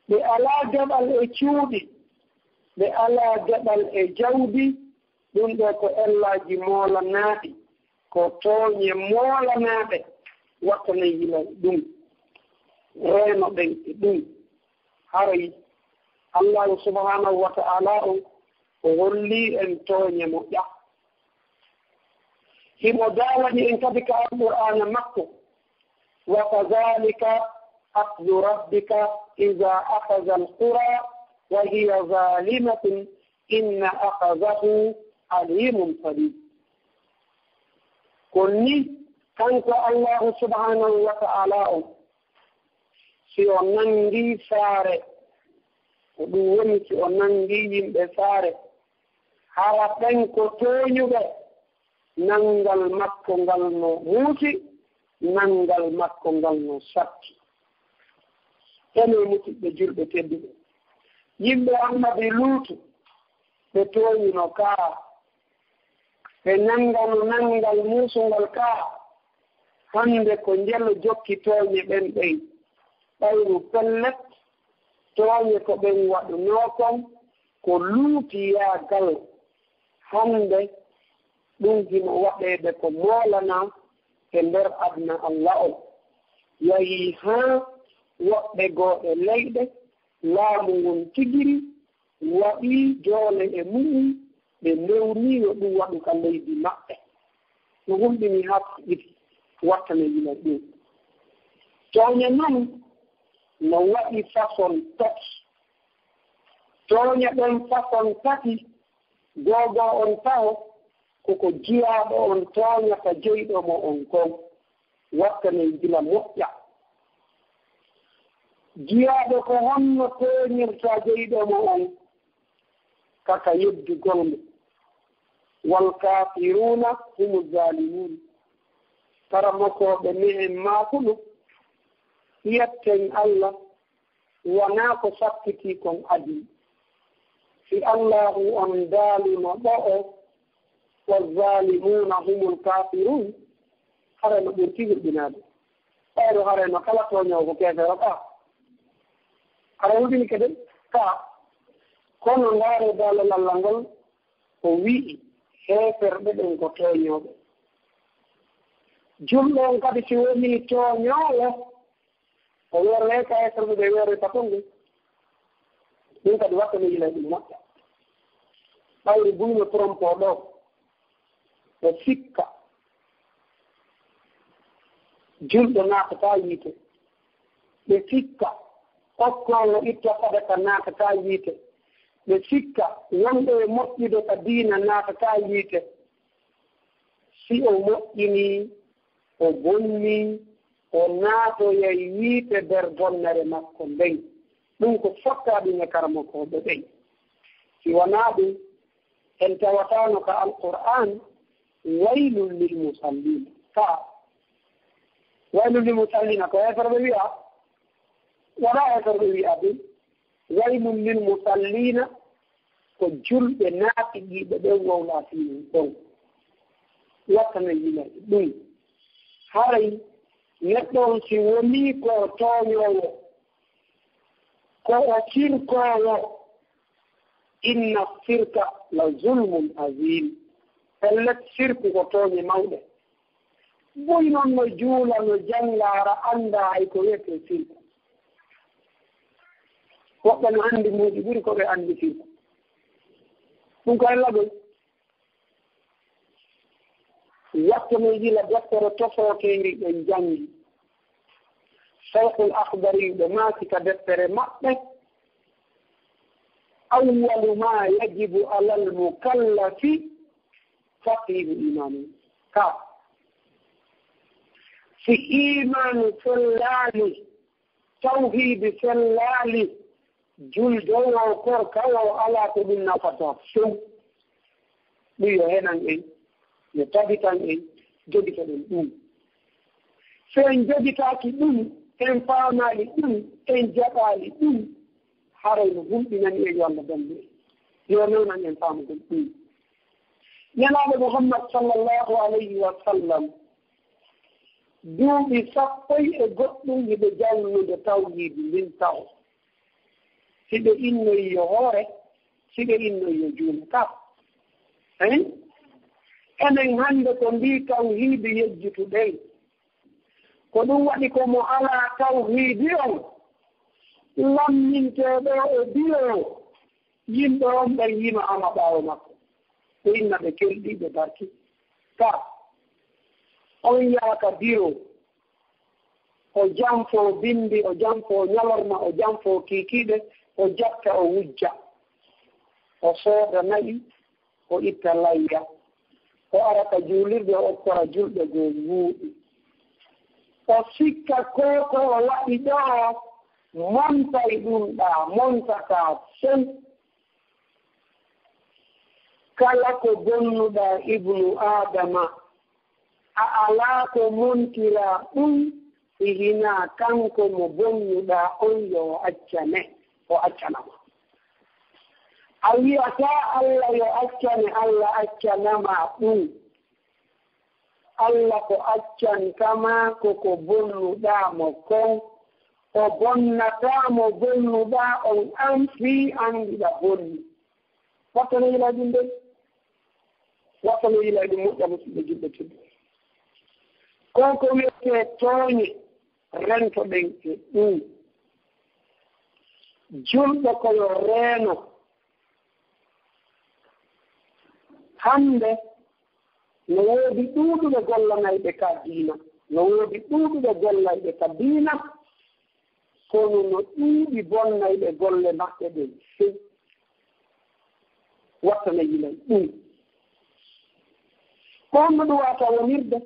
ɓe alaa geɓal e cuuɗi, ɓe alaa geɓal e jawdi, ɗum ɗoo ko ellaaji moolanaaɗi, ko tooñe moolanaaɗe, watta men yila ɗum, reeno ɗen e ɗum. Haray Allaahu subhaanahu wa ta'aalaa on, o hollii en tooñe moƴƴa. Himo daalani en kadi ka Alqur'aana makko, "Wa kadhalika akhdhu rabbika idha akhadha al-qura wa hiya zalimatun inna akhadhahu alimun shadid." Ko nii kanko Allaahu subhaanahu wa ta'aalaa on, si o nanngii saare, ko ɗum woni si o nanngii yimɓe saare, hara ɓen ko tooñuɓe, nanngal makko ngal no muusi, nanngal makko ngal no satti. Enen musidɓe julɓe tedduɓe, yimɓe Annabi Luutu, ɓe tooñuno kaa, ɓe nanngano nanngal muusungal kaa, hannde ko njelo jokki tooñe ɓen ɓen. Ɓayru pellet, tooñe ko ɓen waɗunoo kon, ko luutiyaagal. Hannde ɗum himo waɗeede ko moolanaa e nder aduna Alla on. Yahii haa woɓɓe goo e leyɗe, laamu ngun tigiri waɗii doole e mu'un, ɓe newnii yo ɗum waɗu ka leydi maɓɓe. No hulɓinii haa ɗiɗi, watta men yila ɗum. Tooñe non no waɗi façon tati. Tooñe ɗen façon tati, googoo on taho, ko ko jiyaaɗo on tooñata jeyɗo mo on kon. Watta men yila moƴƴa. Jiyaaɗo ko honno tooñirta jeyɗo mo on? Kaka yeddugol mo. Wal kaafiruuna humu zaalimuun. Karamokooɓe me'en maakuno, yetten Alla, wanaa ko sakkitii kon adii. Si Allaahu on daaluno ɗo'o, "Wa zaalimuuna humul kaafiruun," hara no ɓurti hirɓinaade. Ɓayro hara no kala tooñoowo ko keefeero ka. Hara hulɓini kadi ka. Kono ndaaree daalal Alla ngol, o wi'i, heeferɓe ɓen ko tooñooɓe. Julɗo on kadi si wonii tooñoowo, o weeree ka heeferɓe ɓe weeree ka tongu. Ɗum kadi watta no yila ɗum moƴƴa. Ɓayri buy no trompe o ɗo, o sikka. Julɗo naatataa yiite. Ɓe sikka kokkoowo itta sadaka naatataa yiite. Ɓe sikka wonɗo e moƴƴude ka diina naatataa yiite. Si o moƴƴinii, o bonnii, o naatoyay yiite nder bonnere makko nden. Ɗum ko fottaa ɗum e karamokooɓe ɓen. Si wanaa ɗum, en tawataano ka Alqur'aan, "Waylun lil musalliin." Ka "Waylun lil musalliin" ko heeferɓe wi'a? Wonaa heeferɓe wi'a ɗum. "Waylun lil musalliin" ko julɓe naafiqiiɓe ɓen wowlaa fii mun ɗon. Wattana yila ɗum. Haray neɗɗo on si wonii ko tooñoowo, ko o sirkoowo, "Inna sirka la zulmun azim." Pellet, sirku ko tooñe mawɗe. Buy non no juula, no jannga, hara anndaa hay ko wiyetee sirku. Woɓɓe no anndi mbuuɗi ɓuri ko ɓe anndi sirku. Ɗum ko e lagol. Wattu no yila deftere tofooteeri ɓe janngi. Shaykhul Akhdari ɓe maaki ka deftere maɓɓe, "Awwalu ma yajibu alal mukallafi tashihu imani." Ka si imaanu sellaali, tawhiidi sellaali, juldo o, korka o, alaa ko ɗum nafata few. Ɗum yo henan en, yo tabitan en, jogitoɗen ɗum. So en jogitaaki ɗum, en faamaali ɗum, en jaɓaali ɗum, haray no hulɓinani en, yo Allah dandu en. Yo newnan en faamugol ɗum. Nelaaɗo Muhammad sallallahu alayhi wa sallam, duuɓi sappo e goɗɗum hiɓe jannude tawhiidi ndin taw. Si ɓe innoyi yo hoore, si ɓe innoyi yo juule ka. Hein? Enen hannde ko mbii tawhiidi yejjituɗen. Ko ɗum waɗi ko mo alaa tawhiidi on, lammintee ɗo e biro, yimɓe on ɓen yima ama ɓaawo makko. Ko inna ɓe kelɗi, ɓe barki. Ka on yaha ka biro, o janfoo binndi, o janfoo ñalorma, o janfoo kiikiiɗe, o jatta, o wujja, o sooda na'i, o itta layya, o ara ka juulirde, o okkora julɓe goo mbuuɗi. O sikka ko ko o waɗi ɗoo, montay ɗum ɗaa, montataa sey. Kala ko bonnuɗaa Ibnu Aadama, a alaa ko montiraa ɗum, si hinaa kanko mo bonnuɗaa on yo o accane, o accanama. A wi'ataa Alla yo accane, Alla accanama ɗum. Alla ko accanta ma ko ko bonnuɗaa mo kon, o bonnataa mo bonnuɗaa on an fii an hiɗa bonni. Wattu no yila ɗum de. Wattu no yila ɗum moƴƴa, musidɓe julɓe tedduɓe. Ko ko wiyetee tooñe, rentoɗen e ɗum. Julɗo ko yo reeno. Hannde no woodi ɗuuɗuɓe gollanayɓe ka diina, no woodi ɗuuɗuɓe gollayɓe ka diina, kono no ɗuuɗi bonnayɓe golle maɓɓe ɗen few. Wattu no yila ɗum. Ko honno ɗum waawata wonirde?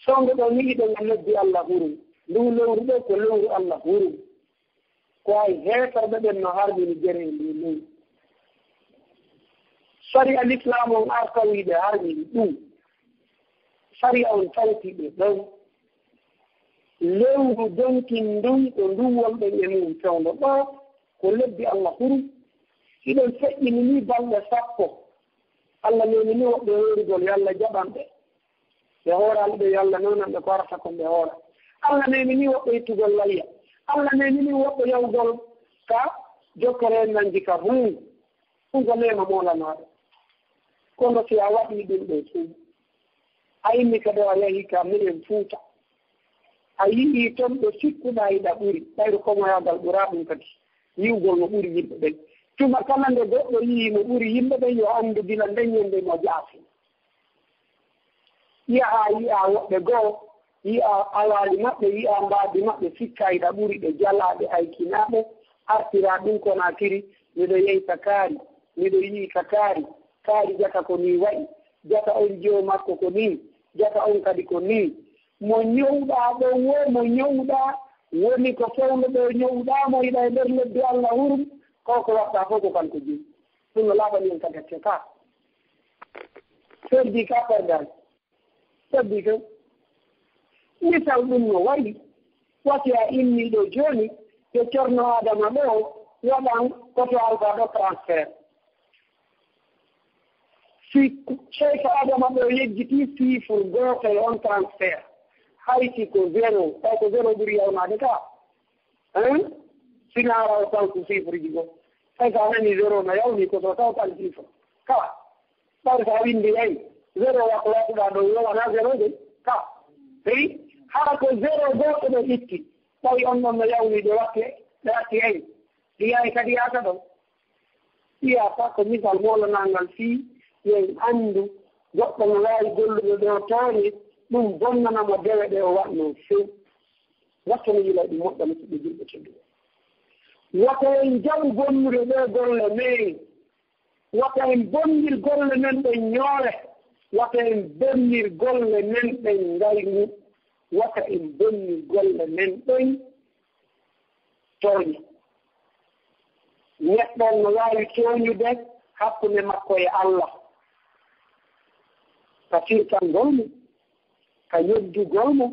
Sonngo ɗoo ni hiɗen e lebbi Alla hurum. Nduu lewru ɗoo ko lewru Alla hurum. Ko hay heeferɓe ɓen no harmini gere e nduu lewru. Sariya Lislaam on arta wii ɓe harmini ɗum. Sariya on tawti ɓe ɗon. Lewru donkin ndun ko ndun wonɗen e mu'un fewndo ɗoo, ko lebbi Alla hurum. Hiɗen feƴƴini ni balɗe sappo. Alla neemini woɓɓe hoorugol, yo Alla jaɓan ɓe. Ɓe hooraali ɓe, yo Alla newnan ɓe ko arata kon ɓe hoora. Alla neemini woɓɓe ittugol layya. Alla neemini woɓɓe yahugol ka jokkere en nanji ka buun. Ɗum ko neema moolanaaɗo. Kono si a waɗii ɗum ɗoo fuu, a inni ka ɗoo a yahii ka meɗen Fuuta, a yi'ii ton ɓe sikkuɗaa hiɗa ɓuri, ɓayru komoyaagal ɓuraa ɗum kadi. Yi'ugol no ɓuri yimɓe ɓen. Tuma kala nde goɗɗo yi'ii no ɓuri yimɓe ɓen, yo anndu gila nden ñannde mo jaasi. Yaha yi'a woɓɓe goo, yi'a awaali maɓɓe, yi'a mbaadi maɓɓe, sikka iɗa ɓuri ɓe, jalaa ɓe, aykinaa ɓe, artira ɗum Konaakiri, miɗo yeyta kaari, miɗo yi'i ka kaari, kaari jaka ko nii wa'i, jaka on jiwo makko ko nii, jaka on kadi ko nii. Mo ñowɗaa ɗon woo, mo ñowɗaa woni ko fewndo ɗo ñowɗaa mo iɗa e nder leddi Allah hurum, ko ko waɗɗaa fof ko kanko jeyi. Ɗum no laaɓani en kadi accata. Perdi ka perdaali. Saabi ɗum, misal ɗum no wayi, wasi a immii ɗo jooni, to Ceerno Aadama ɗo, waɗan koto alfa ɗo transfert. Si Ceerno Aadama ɗo yejjitii chiffre gooto e on transfert, hay si ko zéro, taw ko zéro ɓuri yawnaade ka. Hein? Sinaa raw taw ko chiffre ji goo. Hay so a nanii zéro no yawni ko so taw tan chiffre. Ka. Ɓay so a winndi ay, zéro wakko waɗuɗaa ɗo, yo wona zéro de. Ka. Eyi, hara ko zéro gooto ɓe itti. Ɓay on ɗon no yawni ɓe watti, ɓe watti ay. Ɗi yaay kadi yaata ɗon. Ɗi yaata ko misal moolanaangal fii yo en anndu goɗɗo no waawi gollude ɗo tooñe, ɗum bonnana mo dewe ɗe o waɗnoo few. Watto no yila ɗi moƴƴa musidɓe julɓe tedduɓe. Wata en jaɓu bonnude ɗee golle men. Wata en bonnir golle men ɗen ñoore. Wata en bonnir golle men ɗen ngaygu. Wata en bonnir golle men ɗen tooñe. Neɗɗo no waawi tooñude hakkunde makko e Allah. Ka firtangol mo, ka yeddugol mo,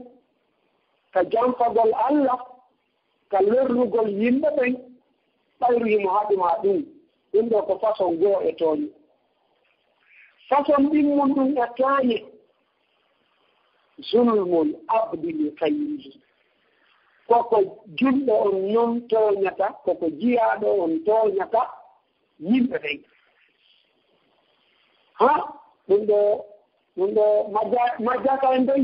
ka janfagol Allah, ka lorrugol yimɓe ɓen, ɓayru himo haɗu maa ɗum. Ɗum ɗoo ko façon goo e tooñe. Façon ɗimmum ɗum e tooñe, zulmul abdi li ghayrihi. Ko ko julɗo on non tooñata, ko ko jiyaaɗo on tooñata yimɓe ɓen. Ha? Ɗum ɗoo Ɗum ɗoo majja-, majjata en dey.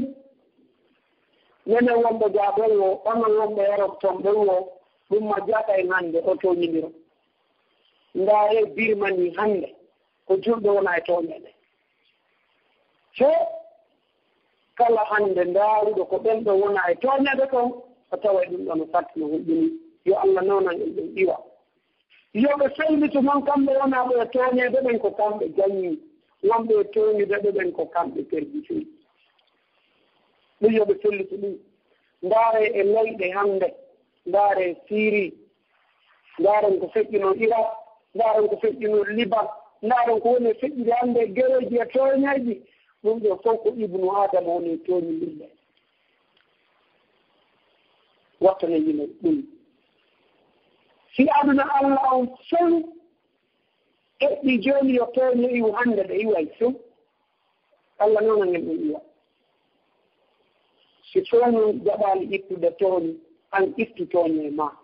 Menen wonɓe Gabon woo, onon wonɓe Europe ton ɓen woo, ɗum majjata en hannde, o tooñindiro. Ndaaree Birmanie hannde, ko julɗo wona e tooñeede. He, kala hannde ndaaruɗo ko ɓen ɗoo wona e tooñeede kon, o taway ɗum ɗoo no saɗti no hulɓinii. Yo Allah noonan en ɗum iwa. Yo ɓe fellitu non kamɓe wonaa ɓe e tooñeede ɓen, ko kamɓe gañi. Wonɓe e tooñude ɓe ɓen, ko kamɓe perditi. Ɗum yo ɓe fellitu ɗum. Ndaaree e leyɗe hannde. Ndaaree Siri. Ndaaren ko feƴƴunoo Irak. Ndaaren ko feƴƴunoo Liban. Ndaaren ko woni e feƴƴude hannde e gereeji e tooñeeji. Ɗum ɗoo fof ko Ibnu Aadama woni e tooñindirde. Wattane yimɓe ɗum. Si aduna Allah on fow eɓɓi jooni yo tooñe iwu hannde, ɓe iway fow. Allah noon ngel ɗum iwa. Si fow noon jaɓaali ittude tooñe, an ittu tooñe e maa.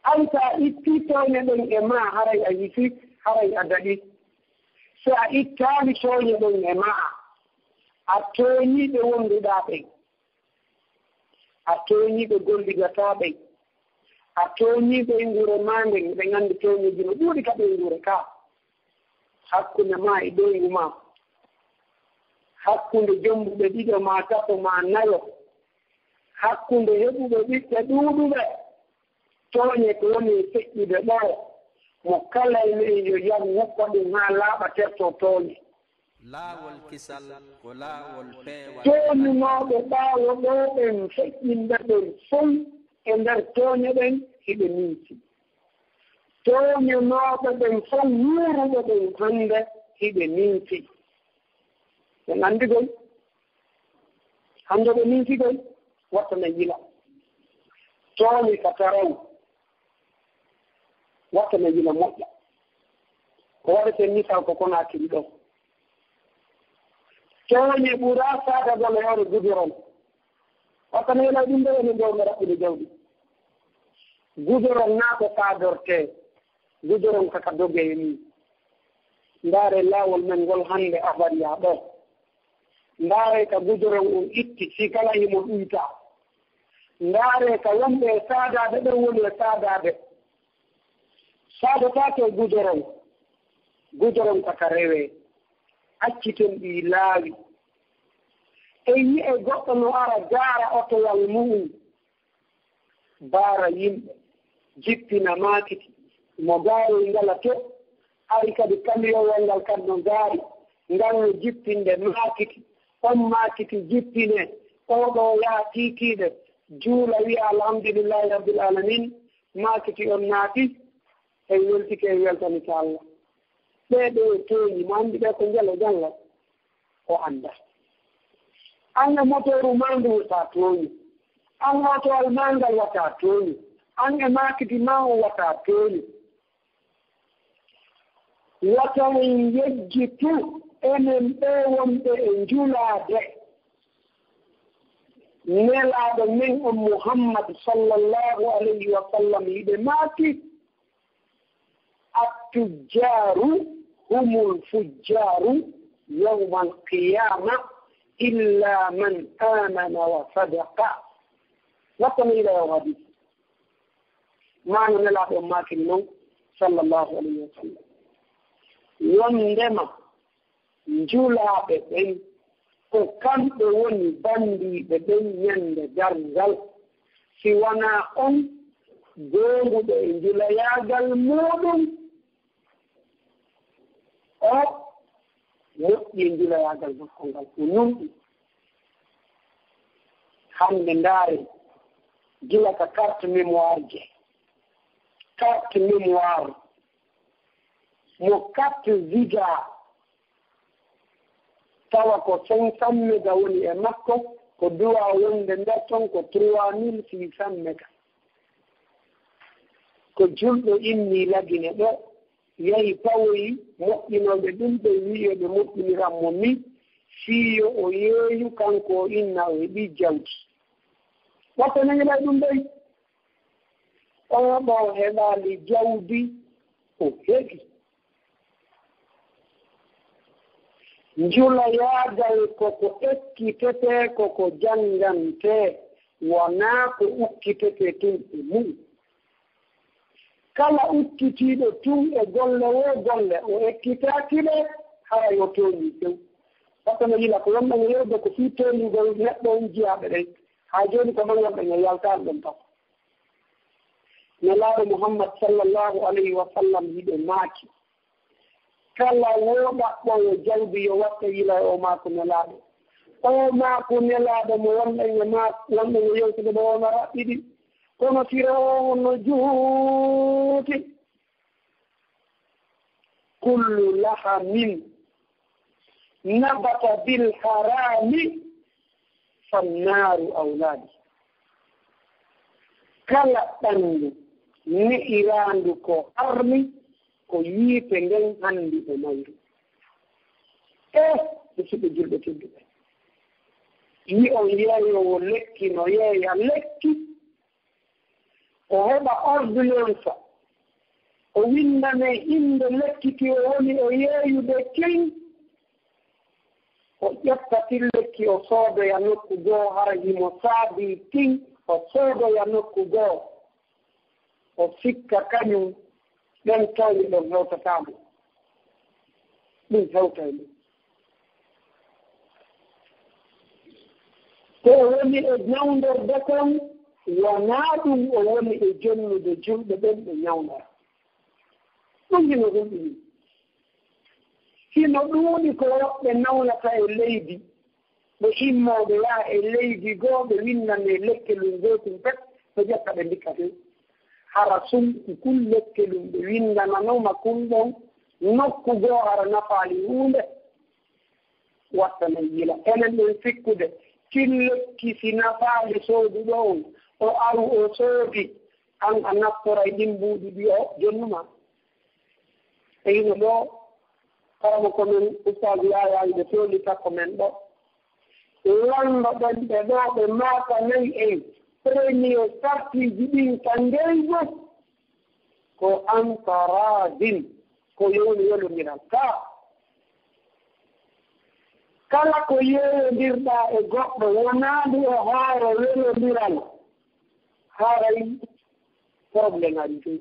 An so a ittii tooñe ɗen e maa, haray a hisi, haray a daɗi. So a ittaali tooñe ɗen e maa, a tooñii ɓe wonduɗaa ɓen. A tooñii ɓe gollidataa ɓen. A tooñii ɓeynguure maa nden, ɓe nganndi tooñeeji no ɗuuɗi ka ɓeynguure kaa. Hakkunde maa e ɓeyngu maa. Hakkunde jombuɓe ɗiɗo maa tato maa nayo. Hakkunde heɓuɓe ɓiɓɓe ɗuuɗuɓe. Tooñe ko woni e feƴƴude ɗoo. Mo kala e men yo yah woppa ɗum haa laaɓa, tertoo tooñe. Laawol kisal ko laawol peewal. Tooñunooɓe ɓaawo ɗoo ɓen, feƴƴinɓe ɓen fow e nder tooñe ɗen, hiɓe ninsi. Tooñunooɓe ɓen fow, wuuruɓe ɓen hannde, hiɓe ninsi. Ɓe anndi gol. Hannde ɓe ninsi gol, wattana yila. Tooñe ka taraw. Wattana yila moƴƴa. Ko waɗeten misal ko Konaakiri ɗoo. Tooñe ɓuraa saadagol e hoore gudoron. Wattana yila ɗum ɗoo enen ɗoo ɓe raɓɓude jawdi. Gudoron naa ko saadortee. Gudoron kaka dogee nii. Ndaaree laawol men ngol hannde Abariya ɗoo. Ndaaree ka gudoron on itti, si kala himo ɗuyta. Ndaaree ka wonɓe e saadaade ɓen woni e saadaade. Saadotaake e gudoron. Gudoron kaka rewee. Acciten ɗii laawi. E yi'e goɗɗo no ara gaara otowal mu'um, baara yimɓe, jippina maakiti, mo gaaroy ngala to, ari kadi kamiyowal ngal kadi no gaari, ngal no jippinde maakiti, on maakiti jippine, oo ɗoo yaha tiitiiɗe, juula wi'a alhamdulillahi rabbil alamin, maakiti on naati, en weltike, en weltanike Allah. Ɓee ɗoo tooñi, mo anndi ɓe ko njalo janngal, o anndaa. An e motooru maa ndu wata tooñu. An e otowal maa ngal wata tooñu. An e maakiti maa on wata tooñu. Wata en yejjitu enen ɓee wonɓe e njulaade Nelaaɗo men on Muhammad sallallahu alayhi wa sallam, hiɗe maaki, "Attujjaaru humul fujjaaru yawmal qiyaama illa man aamana wa sadaqa." Watta no ila yaw hadis. Maana Nelaaɗo on maaki non, sallallahu alayhi wa sallam. Wondema njulaaɓe ɓen, ko kamɓe woni banndiiɓe ɓen ñande darngal, si wanaa on goonguɗo e njulayaagal muuɗum, o moƴƴi njulayaagal makko ngal, o nunɗi. Hannde ndaare, gila ka carte mémoire je, carte mémoire mo quatre giga, tawa ko cinq cent méga woni e makko, ko duwa wonde nder ton ko trois mille six cent méga. Ko julɗo inni Lagine ɗo, yahi pawoyi moƴƴinooɓe ɗum ɓe, wi'i yo ɓe moƴƴiniran mo mi, fii yo o yeeyu kanko o inna o heɓi jawdi. Watta no yila ɗum ɓey. Oo ɗoo heɓaali jawdi, o heɓi. Njulayaagal ko ko ekkitetee, ko ko janngantee, wonaa ko ukkitetee tun e mum. Kala ukkitiiɗo tun e golle woo golle, o ekkitaaki ɗe, haray o tooñii few. Watta no yila ko wonɗon e yewde ko fii tooñugol neɗɗo on jiyaaɓe ɗen. Haa jooni ko ɗon wonɗon e yaltaade ɗon tan. Nelaaɗo Muhammad sallallahu alayhi wa sallam hiɗe maaki, kala woo ɗaɓɓoowo jawdi yo watta yila e oo maaku Nelaaɗo. Oo maaku Nelaaɗo mo wonɗen e maa-, wonɗen e yewtude ɗo, on a raɓɓiɗi. Kono Firawna no juuti. Kullu lahamin nabata bil harami fannaaru awlaa bih. Kala ɓanndu ne'iraandu ko harmi, ko yiite nden hanndi e mayru. Eh, musidɓe julɓe tedduɓe, yi'on yeeyoowo lekki no yeeya lekki, o heɓa ordonnance, o winndane innde lekki ki o woni e yeeyude kin, o ƴetta tin lekki o soodoya nokku goo, hara himo saabii tin o soodoya nokku goo, o sikka kañum ɗen tooñe ɗon hewtataa mo. Ɗum hewtay mo. Ko o woni e ñawndorde kon, wonaa ɗum o woni e jonnude julɓe ɓen ɓe ñawndora. Ɗum hino ɗum ɗum. Hino ɗuuɗi ko woɓɓe nawlata e leydi. Ɓe immooɓe yaha e leydi goo, ɓe winndanee lekkelun gootum pet, ɓe ƴetta ɓe ndikka tun. Hara sumpu kun lekkelun ɓe winndananooma kun ɗon nokku goo, hara nafaali huunde. Watta no yila. Enen ɗen sikkude, kin lekki si nafaali sooduɗo on, o aru o soodi, an a naftoray ɗin mbuuɗi ɗi o jonnu ma. E hino ɗoo, karamoko men, Ustaazu Yaayaa, hiɓe tooli sakko men ɗoo. Lanndo ɓen ɓe ɗoo, ɓe maakanay en premier sartiiji ɗin ka ngeygu, ko anta raadin, ko yowni welondiral. Kaa, kala ko yeeyondirɗaa e goɗɗo wonaandu e hoore welondiral, haray problème ari toon.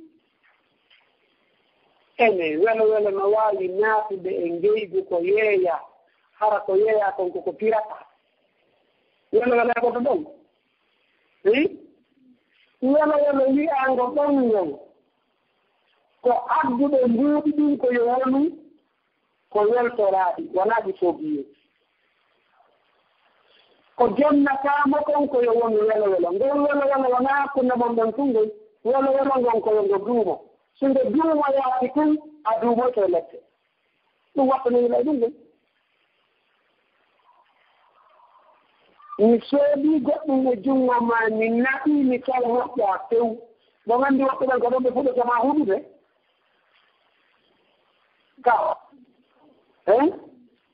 Ene welo welo no waawi naatude e ngeygu ko yeeyaa, hara ko yeeyaa kon ko ko pirataa. Welo welo e goto ɗon. Wi? Welo welo wi'aango ɗon ngon. Ko adduɗo mbuuɗi ɗin ko yo wonu ko weltoraaɗi, wonaa ɗi fogiye. Ko jonnataamo kon ko yo wonu welo welo. Ngol welo welo wonaa hakkunde mon ɗon tun ngol. Welo welo ngon ko yo ngo duumo. Si ngo duumoyaaki tun, a duumoyto e lepte. Ɗum waɗta no yila e ɗum ɗum. Mi soodii goɗɗum e junngo maa, mi naɓii, mi taw moƴƴaa few. Ɗon anndi woɓɓe ɓen ko ɗon ɓe fuɗɗata maa huɗude. Ka, eh?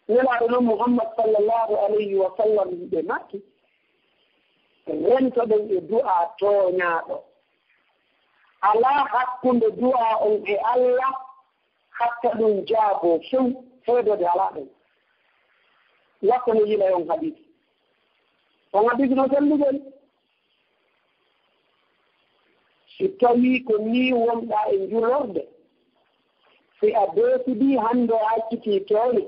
Nelaaɗo non Muhammad sallallahu alayhi wa sallam, ɓe maaki, rentoɗen e du'aa tooñaaɗo. Alaa hakkunde du'aa on e Allah, hatta ɗum jaaboo few, heedode alaa ɗon. Waɗta no yila e on hadiisi. On hadiisi no sellugol. Si tawii ko nii wonɗaa e njulorde, si a deesidi hannde a accitii tooñe,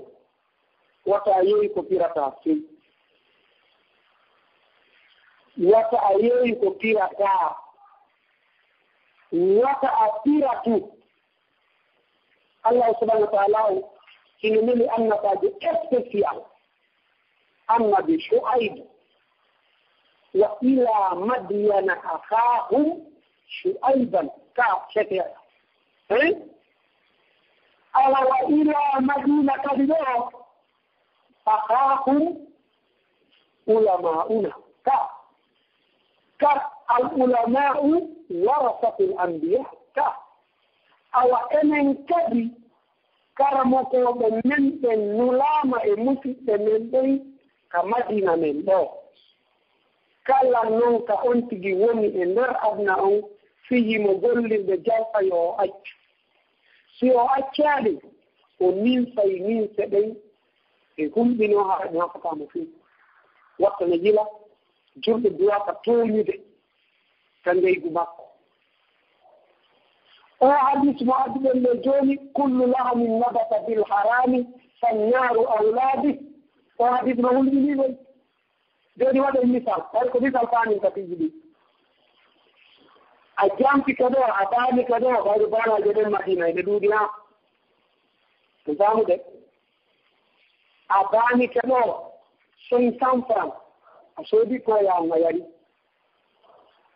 wata a yeeyu ko pirataa few. Wata a yeeyu ko pirataa. Wata a piratu. Allah subhanahu wa ta'ala o hino neli annabaajo spécial, annabi Shu'aib, "Wa ila Madyana akhahum Shu'aiban." Ka fete. Eh? Awa, "Wa ila Madina" kadi ɗo, "akhahum ulama'una." Ka, ka, "Al ulama'u warasatul anbiya." Ka, awa enen kadi karamokooɓe men ɓen nulaama e musidɓe men ɓen ka Madina men ɗo. Kala non ka on tigi woni e nder aduna on, fii himo gollirde jalfa, yo o accu. Si o accaali, o ninsay ninse ɗen e humɗinoo, hara ɗum hafataa mo fii. Watta no yila, julɗo duwaaka tooñude ka ngeygu makko. O hadis mo adduɗen ɗo jooni, "Kullu lahamin nabata bil harami, fannaaru awlaa bih." O hadis no hulɓinii ɗon. Jooni waɗen misal, tawi ko misal faamin ka piiji ɗi. A jampi ka ɗo, a baali ka ɗo, ɓayde baanaaje ɗen Madina, ene ɗuuɗi haa. Ko faamude. A baani ka ɗo, cinq cents francs. A soodi koya, a yari.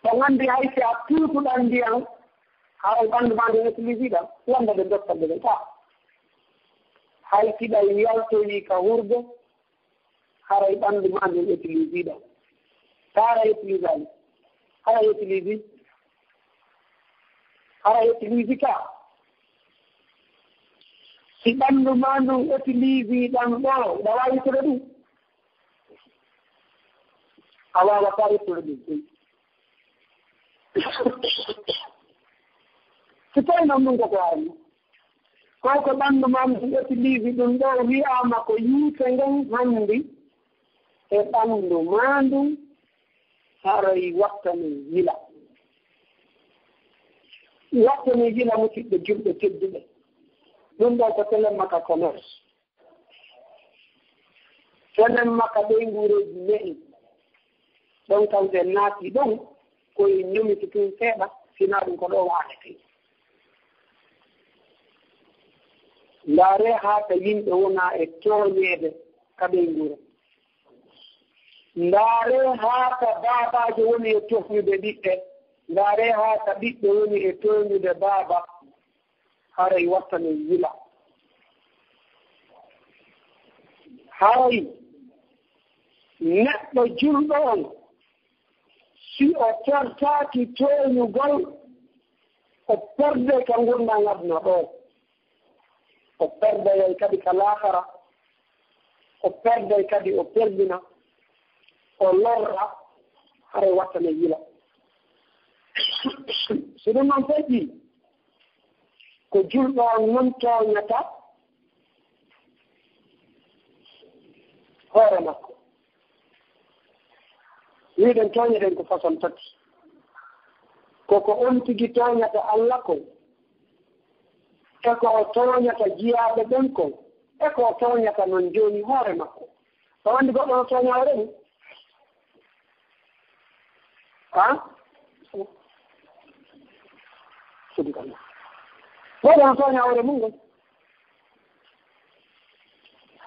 Ɗon anndi hay si a tuutuɗan ndiyan, haray ɓanndu maa ndun utiliser ɗan, wonde ɓe dokkal ɓe ɓe taa. Hay si ɗay yaltoyi ka hurde, haray ɓanndu maa ndun utiliser ɗan. Taa hara utiliser ɗan. Hara utiliser. Hara utiliser ka. Si ɓanndu maa ndun utiliser ɗan ɗo, ɗa waawi ittude ɗum? A waawataa ittude ɗum. Si tawii noon ɗum ko ko arno, ko ko ɓanndu maa ndun utiliser ɗum ɗo, wi'aama ko yiite ngen hanndi e ɓanndu maa ndun, haray watta no yila. Watta no yila, musidɓe julɓe tedduɓe. Ɗum ɗo ko telemaka commerce. Tenen makka ɓeynguureeji ne'i. Ɗon kam ɓe naati ɗon, ko e ñomiti tun seeɗa, sinaa ɗum ko ɗo waanetee. Ndaaree haa ka yimɓe wona e tooñeede ka ɓeynguure. Ndaaree haa ka baabaajo woni e tooñude ɓiɓɓe. Ndaaree haa ka ɓiɓɓe woni e tooñude baaba. Haray watta no yila. Haray neɗɗo julɗo on, si o tertaaki tooñugol, o perde ka ngurndan aduna ɗo. O perdayay kadi ka laakara. O perday kadi, o perdina, o lorra, haray watta no yila. So ɗum noon feƴƴii, ko julɗo on non tooñata hoore makko. Wiɗen tooñeɗen ko façon tati. Ko ko on tigi tooñata Allah kon, e ko o tooñata jiyaaɓe ɓen kon, e ko o tooñata non jooni hoore makko. Tawa anndi goɗɗo no tooña hoore mum. Ha? Sidi kan. Ko ɗon tooña hoore mum ɗon.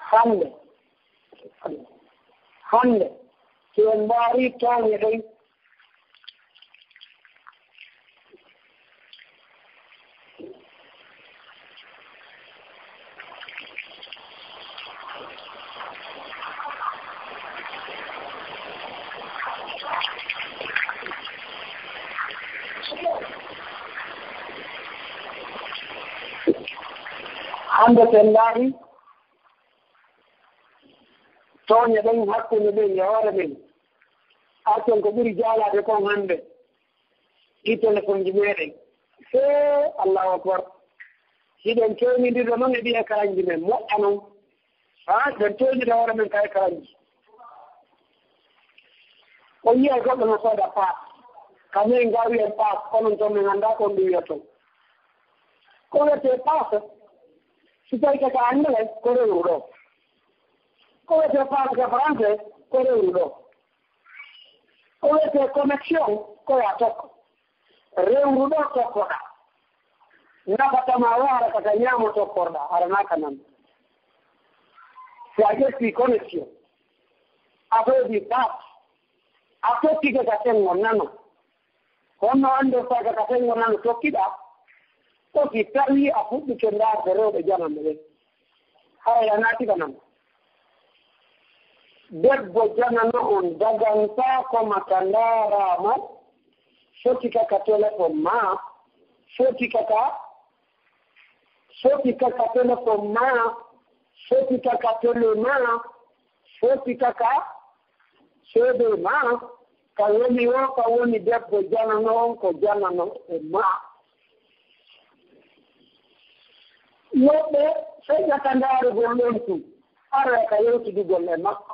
Hannde. Hannde. Si en mbaari tooñe ɗen. Hannde so en ndaari tooñe ɗen hakkunde men e hoore men, arten ko ɓuri jaalaade kon hannde. Ɗi telefonji meɗen. Hee, Allahu Akbar. Hiɗen tooñindirde noon e ɗi écranji men, moƴƴa noon. Ha, ɗen tooñindirde hoore men ka écranji. O yiyay goɗɗo no sooda paas. Ka men ga wiyen paas, onon toon men anndaa ko on ɗum wiyata. Ko wiyetee paas, si tawii ka anglais, ko rewru ɗo. Ko wiyetee paas ka français, ko rewru ɗo. Ko wiyetee connexion, ko ya tokko. Rewru ɗo tokkoɗaa. Naɓata ma o hara ka ka ñaamo tokkorɗaa, hara naa ka nano. Si a ƴetti connexion, a soodi paas, a tokkike ka senngo nano. Honno anndirtaa ka ka senngo nano tokkiɗaa? Ko si tawii a fuɗɗike ndaarde rewɓe janano ɓen. Haray a naati ka nano. Debbo janano on dagantaako ma ka ndaaraa mo, foti ka ka telefon maa, foti ka ka, foti ka ka telefon maa, foti ka ka tele maa, foti ka ka seede maa, ka woni o, ka woni debbo janano on ko janano e maa. Woɓɓe feƴƴata ndaarugol ɗon tun, ara ka yewtidugol e makko.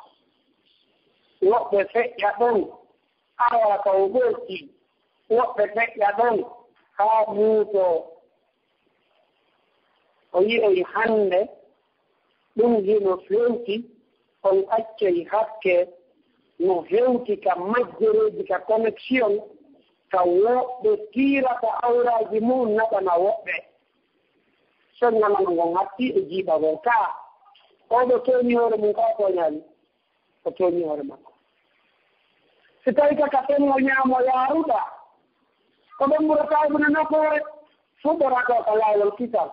Woɓɓe feƴƴa ɗon, ara ka o ɓorti. Woɓɓe feƴƴa ɗon haa muutoo. O yi'ay hannde ɗum hino fewti, on accay hakke no hewti ka majjereeji, ka connexion, ka woɓɓe tiirata awraaji mum naɓana woɓɓe. Senngo nano ngon hatti e jiiɓagol. Kaa, oo ɗo tooñi hoore mum, kaa tooñaali? O tooñi hoore makko. Si tawii ka, ka senngo ñaamo yaaruɗaa, ko ɗon ɓurata heɓude nafoore, fuɗɗoraa ko ka laawol kisal.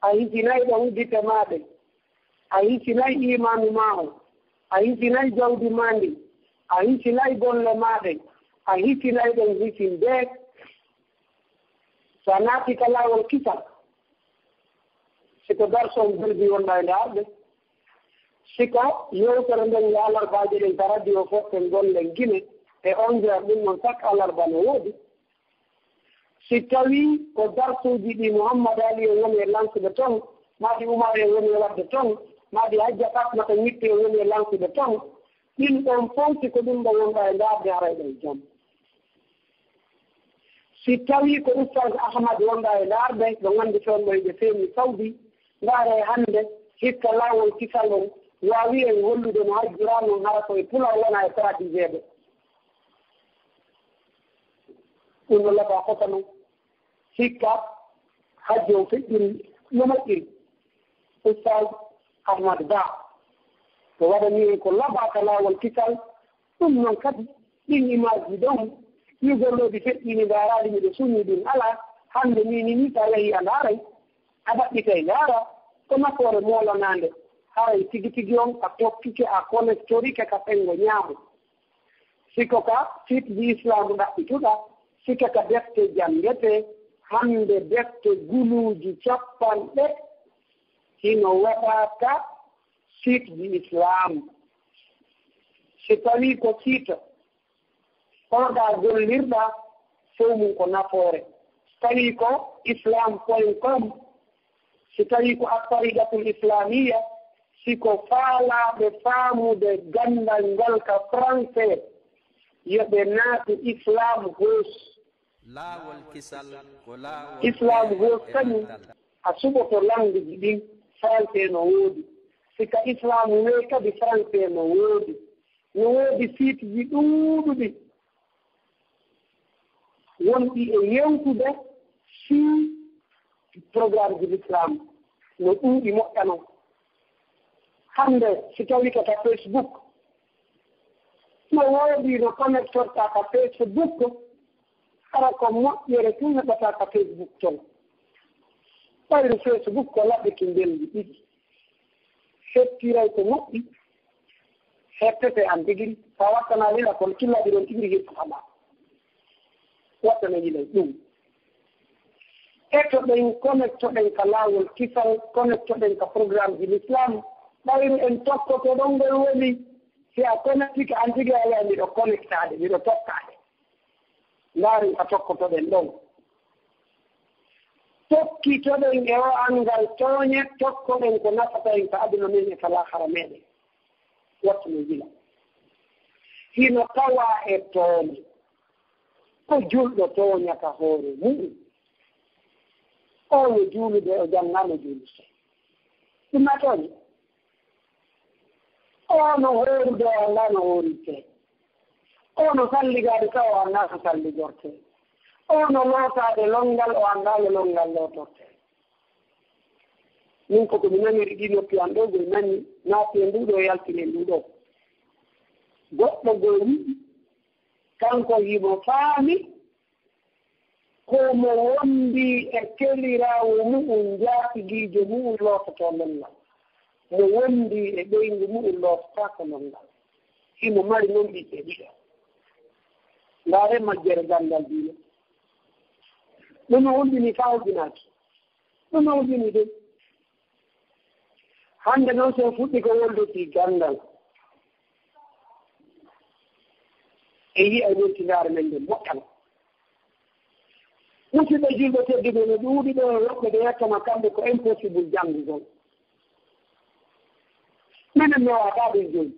A hisinay ɗon gite maa ɗen. A hisinay iimaanu maa on. A hisinay jawdi maa ndin. A hisinay golle maa ɗen. A hisinay ɗon hisinde. So a naati ka laawol kisal, si ko darsu on belbi wonɗaa e ndaarde, si ko yewtere nden e alarbaaje ɗen ka radio fof, en gollen Gine e onze heures, ɗum noon chaque alarba no woodi. Si tawii ko darsuuji ɗi Muhammad Ali en woni e lansude toon, maa ɗi Umar en woni e waɗde toon, maa ɗi Hajja Fatmata Ñitte en woni e lansude toon, ɗin ɗon fof si ko ɗum ɗo wonɗaa e ndaarde, haray ɗon jam. Si tawii ko Oustaz Ahmad wonɗaa e ndaarde, ɗo nganndi toon ɗo eɓe feeñi Saudi, ndaaree hannde hikka laawol kisal on waawi en hollude no hajjiraa non, hara ko e pulaar wonaa e traduiseede. Ɗum no laba kota non. Hikka hajji on feƴƴiri no moƴƴiri. Oustaz Ahmad Ba, ko waɗani en ko laba ka laawol kisal. Ɗum noon kadi, ɗin imaaji ɗon, yugolooɗi feƴƴiini ndaaraaɗi, miɗo suuñi ɗin alaa. Hannde nii, nii, nii, so a yahii a ndaaray, a ɗaɓɓitay ndaara, ko nafoore moolanaande. Haray tigi tigi on a tokkike, a connectorike ka senngo ñaamo. Si ko ka site ji Islaamu ɗaɓɓituɗaa, si ko ka defte janngetee, hannde defte guluuji capanɗe hino waɗaa ka site ji Islaamu. Si tawii ko site oɗaa gollirɗaa, fow mum ko nafoore. Si tawii ko islam point com, si tawii ko At-Tariqatul Islamiyya, si ko faalaaɓe faamude ganndal ngal ka français, yo ɓe naatu Islam House. Laawol kisal ko laawol Islam House e kañum, a suɓoto langueji ɗin, français no woodi. Si ka Islam wee kadi, français no woodi. No woodi site ji ɗuuɗuɗi. wonɗi e yewtude fii programme ji l'islam no ɗuuɗi moƴƴa non. Hannde, si tawii ko ka Facebook, no woodi no connectorta ka Facebook, hara ko moƴƴere tun heɓata ka Facebook ton. Ɓayru Facebook ko laɓɓi ki mbelndi ɗiɗi. Hettiray ko moƴƴi, hettete an tigiri. Sa wattana lila kon killaɗi ɗon tigiri hettu haɓa. Wattana yilay ɗum. Etoɗen, connectoɗen ka laawol kisal, connectoɗen ka programme ji l'islam. Ɓayru en tokkoto ɗon ngol woni, si a connectike an tigi a wi'a miɗo connectaade, miɗo tokkaade. Ndaaren ka tokkotoɗen ɗon. Tokkitoɗen e o anngal tooñe, tokkoɗen ko nafata en ka aduna men e ka laahara meɗen. Wattu no yila. Hino tawaa e tooñe. Ko julɗo tooñata hoore mu'un. O no juulude, o janngaano juulude. Ɗum na tooñe. O no hoorude, o anndaa no hoorirtee. O no salligaade taw o anndaa no salligortee. O no lootaade lonngal, o anndaa no lonngal lootortee. Min ko ko mi naniri ɗi noppi an ɗoo, go nani naati e nduu ɗoo, yaltiri e nduu ɗoo. Goɗɗo goo wi'i, kanko himo faami ko mo wondi e keliraawo mu'un, njaatigiijo mu'un loototoo lonngal. Mo wondi e ɓeyngu mu'un loototaako lonngal. Himo mari non ɓiɓɓe ɗiɗo. Ndaaree majjere ganndal diina. Ɗum no hulɓinii faa hulɓinaaki. Ɗum no hulɓinii de. Hannde noon, so en fuɗɗii ko wolde fii ganndal, en yi'ay weltindaare men nden moƴƴa. Musidɓe julɓe tedduɓe, no ɗuuɗi ɗo e woɓɓe ɓe yettama kamɓe ko impossible janngugol. Minen mi waawataa ɗum jooni.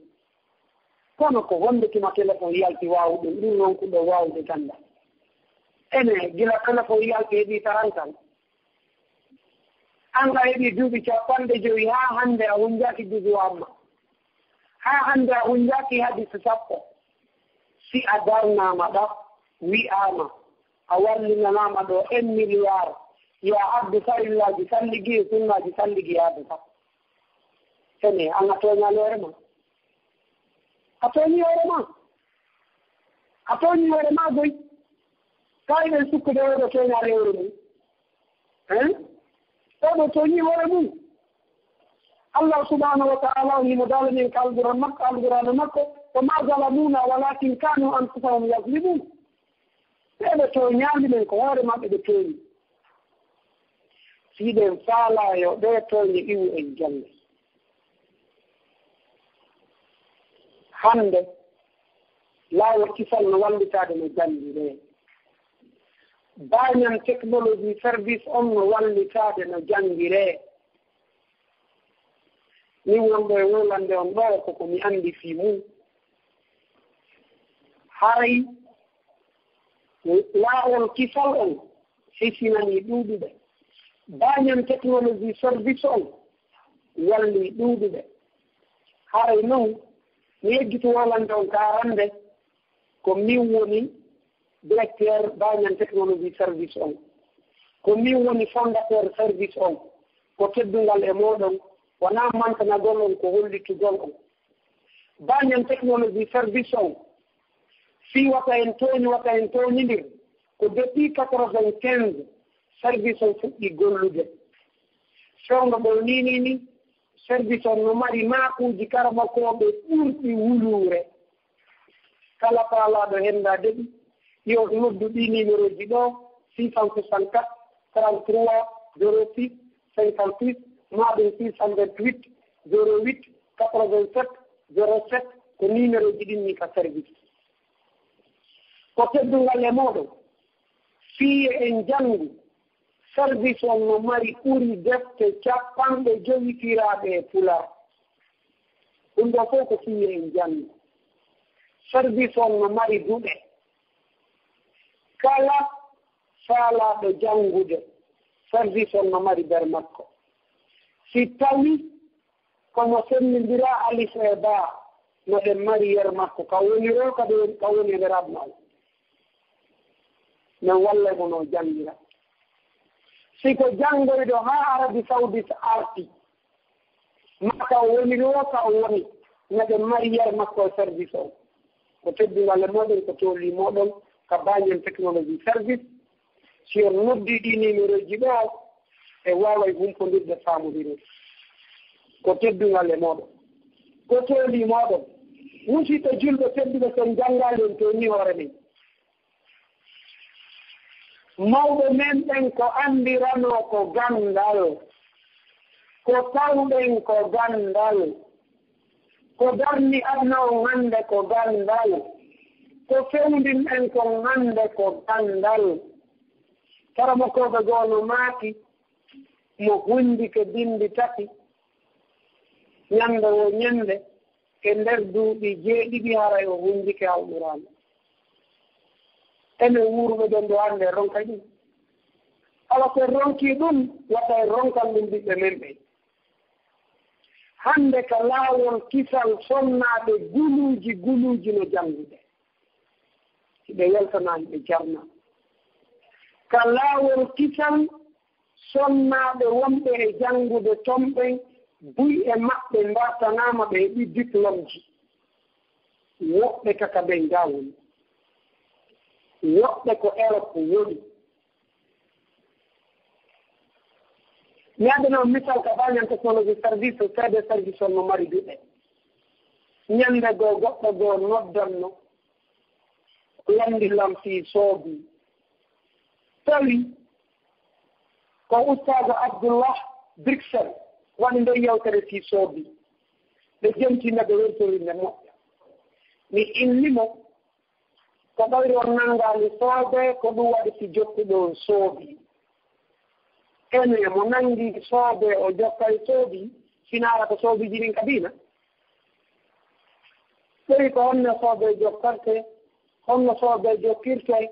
Kono ko honde tuma telefon yalti waawuɗo ɗum ronkuɗo waawude ganndal? Ene, gila telefon yalti heɓi tarantal. An a heɓi duuɓi capanɗe jowi, haa hannde a hunjaaki juzu amma. Haa hannde a hunjaaki hadis sappo. Si a darnaama ɗa, wi'aama, a wallinanaama ɗo un milliard, yo a addu farillaaji salligi e sunnaaji salligi yaade sappo. Ene, an a tooñaali hoore ma. A tooñii hoore ma. A tooñii hoore ma goy. Kaa hiɗen sukkude oo ɗoo tooñaali hoore mum. Hein? Oo ɗoo tooñii hoore mum. Allah subhanahu wa ta'ala himo daalani en ka Alquraan makko, Alquraan makko, "Wa ma zalamuna walakin kanu anfusahum yazlimun." Ɓe ɓe tooñaali men, ko hoore maɓɓe ɓe tooñi. Si hiɗen faalaa yo ɗee tooñe iwu en jonne. Hannde, laawol kisal no wallitaade no janngiree. Baañan technologie service on no wallitaade no janngiree. Min wonɗo e wolande on ɗoo ko ko mi anndi fii mum. Haray laawol kisal on hisinanii ɗuuɗuɓe. Baañan technologie service on wallii ɗuuɗuɓe. Haray non, mi yejjiti wolande on ka arannde, ko min woni directeur Baañan technologie service on. Ko min woni fondateur service on. Ko teddungal e mooɗon, wonaa mantanagol on, ko hollitugol on. Baañan technologie service on, fii wata en tooñu, wata en tooñindir, ko depuis quatre-vingt-quinze service on fuɗɗii gollude. Fewndo ɗoo nii, nii, nii, service on no mari maakuuji karamokooɓe ɓurɗi wuluure. Kala faalaaɗo henndaade ɗi, yo noddu ɗii nimerooji ɗoo, six cent soixante-quatre, trente-trois, zéro six, cinquante-six, maa ɗum six cent vingt-huit, zéro huit, quatre-vingt-sept, zéro sept, ko nimerooji ɗin nii ka service. Ko teddungal e mooɗon, fii yo en janngu, service on no mari ɓuri defte capanɗe jowi firaaɗe e Pular. Ɗum ɗoo fof ko fii yo en janngu. Service on no mari duɗe. Kala faalaaɗo janngude, service on no mari nder makko. Si tawii ko mo sennindira alif e baa, no ɗen mari yer makko, ka woni roo, ka ɗo, ka woni e nder aduna on. Min wallay mo no janngira. Si ko janngoyɗo haa Arabie Saoudite arti, maa ka o woni ɗo, ka o woni, na ɓe mari yer makko e service o. Ko teddungal e mooɗon, ko tooli mooɗon, ka Banyan Technology Service. Si on noddi ɗi numéroji ɗo, e waaway humpondirde faamodire. Ko teddungal e mooɗon, ko tooli mooɗon. Musiɗɓe julɓe tedduɓe, so on janngaali, on tooni hoore men. Mawɓe men ɓen ko anndiranoo ko ganndal, ko tawɗen ko ganndal, ko darni aduna on hannde ko ganndal, ko fewndin en kon hannde ko ganndal. Karamokooɓe goo no maaki, mo hunndike binndi tati, ñannde woo ñannde, e nder duuɓi jeeɗiɗi, haray o hunndike Alquraan. Enen wuuruɓe ɗon ɗo hannde, en ronkay ɗum? Ala, so en ronkii ɗum, wata en ronkan ɗum ɓiɓɓe men ɓen. Hannde ka laawol kisal, sonnaaɓe guluuji guluuji no janngude. Hiɓe weltanaa, hiɓe jarnaa. Ka laawol kisal, sonnaaɓe wonɓe e janngude ton ɓen, buy e maɓɓe mbartanaama, ɓe heɓi diplômeji. Woɓɓe ka, ka ɓen gaa woni. Woɓɓe ko Europe woni. Mi addana on misal ka Banyan Technology Service, seede service on no mari duɗe. Ñannde goo, goɗɗo goo noddanno, lanndi lan fii soobi. Tawi ko Ustaazu Abdullah Bruxelles waɗi nden yewtere fii soobi. Ɓe jenti nde, ɓe weltori nde moƴƴa. Mi inni mo, ko ɓayri on nanngaali soobe, ko ɗum waɗi si jokkuɗo on soobi. Ene mo nanngi soobe, o jokkay soobi, sinaara ko soobiiji ɗin ka diina? Ɓeyi ko honno soobe jokkorte, honno soobe jokkirte,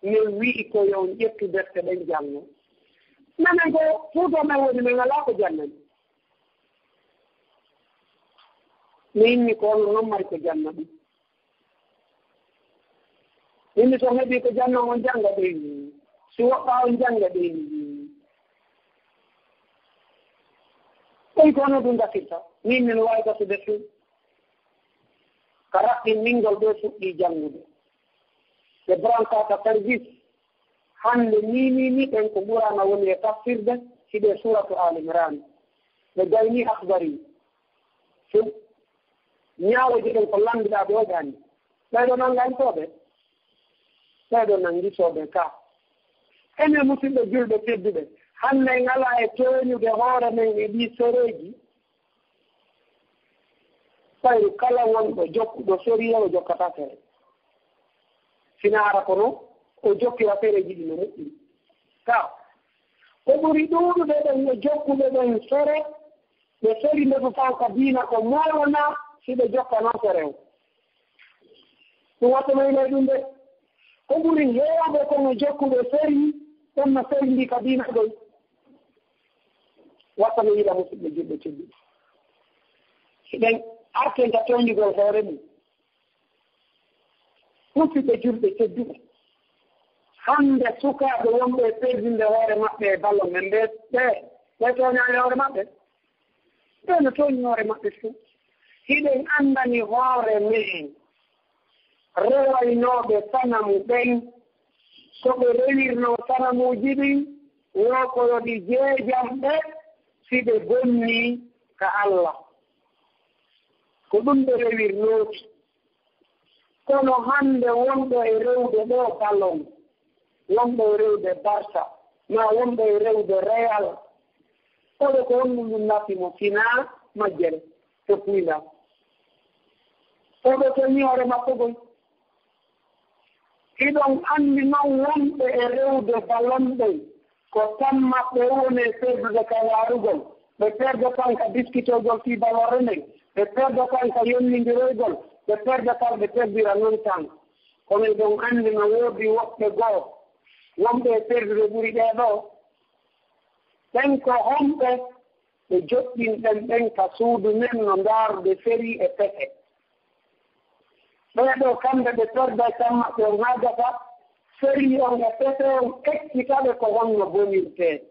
min wi'i ko yo on ƴettu defte ɗen janngo. Menen ko Fuuta men woni, men alaa ko jannani. Mi inni ko onon non mari ko janna ɗum. Min mi so heɓi ko janna on jannga ɓeyni. Si woɗɗa on jannga ɓeyni. Ɓey ko hono ɗum gasirta. Min min waawi gasude fuu. Ka raɓɓinɗingol ɓe fuɗɗi janngude. Ɓe branka ka service. Hannde ni, ni, ni, ɓen ko Qur'aana woni e tafsirde, hiɓe suuratu Aali Imraan. Ɓe gayni Akhbari. Fuu. Ñaawooje ɗen ko lanndiɗaa ɓe waɗi hannde. Ɓee ɗoo nanngaani sooɓe? Ɓee ɗoo nanngi sooɓe ka. Enen musidɓe julɓe tedduɓe, hannde en alaa e tooñude hoore men e ɗii sereeji. Ɓayru kala wonɗo jokkuɗo sariya, o jokkataa sere. Sina hara kono o jokkira sereeji ɗi no moƴƴiri. Ka, ko ɓuri ɗuuɗude ɓen e jokkuɓe ɓen sere, ɓe seri ndefu taw ka diina ko moolana si ɓe jokkanaa sere o. Ɗum watta no ina e ɗum de. Ko ɓuri heewde ko no jokkuɓe seri, ɗum no seri ndi ka diina ɗoy. Watta no yiɗa musidɓe julɓe tedduɓe. Hiɗen arten ka tooñugol hoore mum. Musidɓe julɓe tedduɓe. Hannde sukaaɓe wonɓe e perdinde hoore maɓɓe e ballon men ɓe, ɓe, ɓe tooñaali hoore maɓɓe. Ɓe no tooñi hoore maɓɓe fuu. Hiɗen anndani hoore men rewaynooɓe sanamu ɓen, ko ɓe rewirnoo sanamuuji ɗin, wo ko yo ɗi jeejam ɓe si ɓe bonnii ka Alla. Ko ɗum ɓe rewirnoo ki. Kono hannde wonɓe e rewde ɗoo ballon, wonɓe e rewde Barça, maa wonɓe e rewde Real, oɗo ko honɗum ɗum nafi mo, sinaa majjere to puynaa? Oɗo tooñi hoore makko goy. Hiɗon anndi non wonɓe e rewde ballon ɓen, ko tan maɓɓe woni e perdude ka yaarugol, ɓe perda tan ka diskutogol fii ballon nden, ɓe perda tan ka yonnindiroygol, ɓe perda tan, ɓe perdira non tan. Kono hiɗon anndi no woodi woɓɓe goo, wonɓe e perdude ɓuri ɓee ɗoo. Ɓen ko honɓe? Ɓe joɗɗinɗen ɓen ka suudu men no ndaarude seri e pese. Ɓee ɗoo kamɓe ɓe perda tan maɓɓe on haa gasa, Sori on e pese on, ekkitaɓe ko honno bonirtee.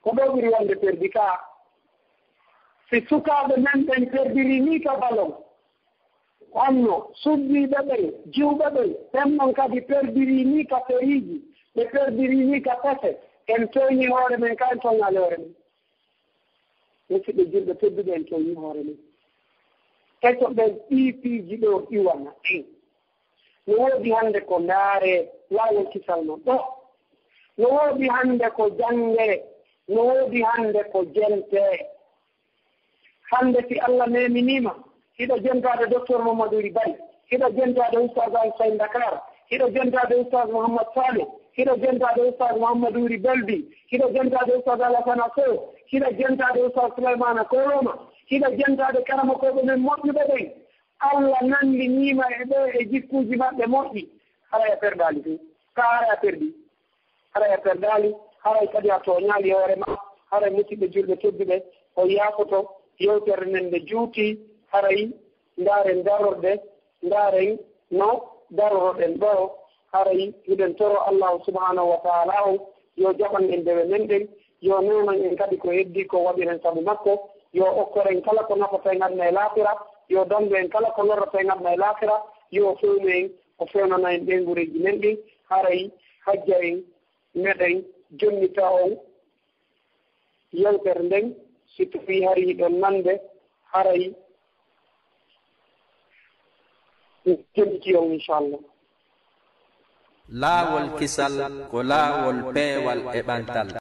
Ko ɗo ɓuri wonde perdi ka. Si sukaaɓe men ɓen perdiri nii ka balon, honno suddiiɓe ɓen, jiwɓe ɓen, ɓen non kadi perdiri nii ka seriiji, ɓe perdiri nii ka pese, en tooñii hoore men ka, en tooñaali hoore men. Musidɓe julɓe tedduɓe, en tooñii hoore men. Keso ɓen ɗii piiji ɗoo iwana en. No woodi hannde ko ndaaree laawol kisal non ɗo. No woodi hannde ko janngee. No woodi hannde ko jentee. Hannde si Allah neeminii ma, hiɗa jentaade Docteur Mamadou Ri Bari, hiɗa jentaade Oustaz Alfayda Dakar, hiɗa jentaade Oustaz Mouhammad Saleh, hiɗa jentaade Oustaz Mouhammad Wuri Balbi, hiɗa jentaade Oustaz Alassane Sow, hiɗa jentaade Oustaz Souleymane Koloma, hiɗa jentaade karamokooɓe men moƴƴuɓe ɓen. Allah nanndiniima e ɓe e jikkuuji maɓɓe moƴƴi. Haray a perdaali tun. Ka haray a perdi. Haray a perdaali. Haray kadi a tooñaali hoore ma. Haray musidɓe julɓe tedduɓe, on yaafoto yewtere nden nde juuti. Haray ndaaren darorɗe, ndaaren no daroroɗen ɗo. Haray hiɗen toro Allahu subhanahu wa taala on yo jaɓan en dewe men ɗen, yo newnan en kadi ko heddi ko waɗiren sabu makko, yo okkor en kala ko nafata en aduna e laakira, yo danndu en kala ko lorrata en aduna e laakira, yo fewnu en, o fewnana en ɓeynguureeji men ɗin. Haray hajja en meɗen jonnita on yewtere nden, si tawii hari hiɗon nande, haray mi jonniti on, inchallah. Laawol kisal ko laawol peewal e ɓantal.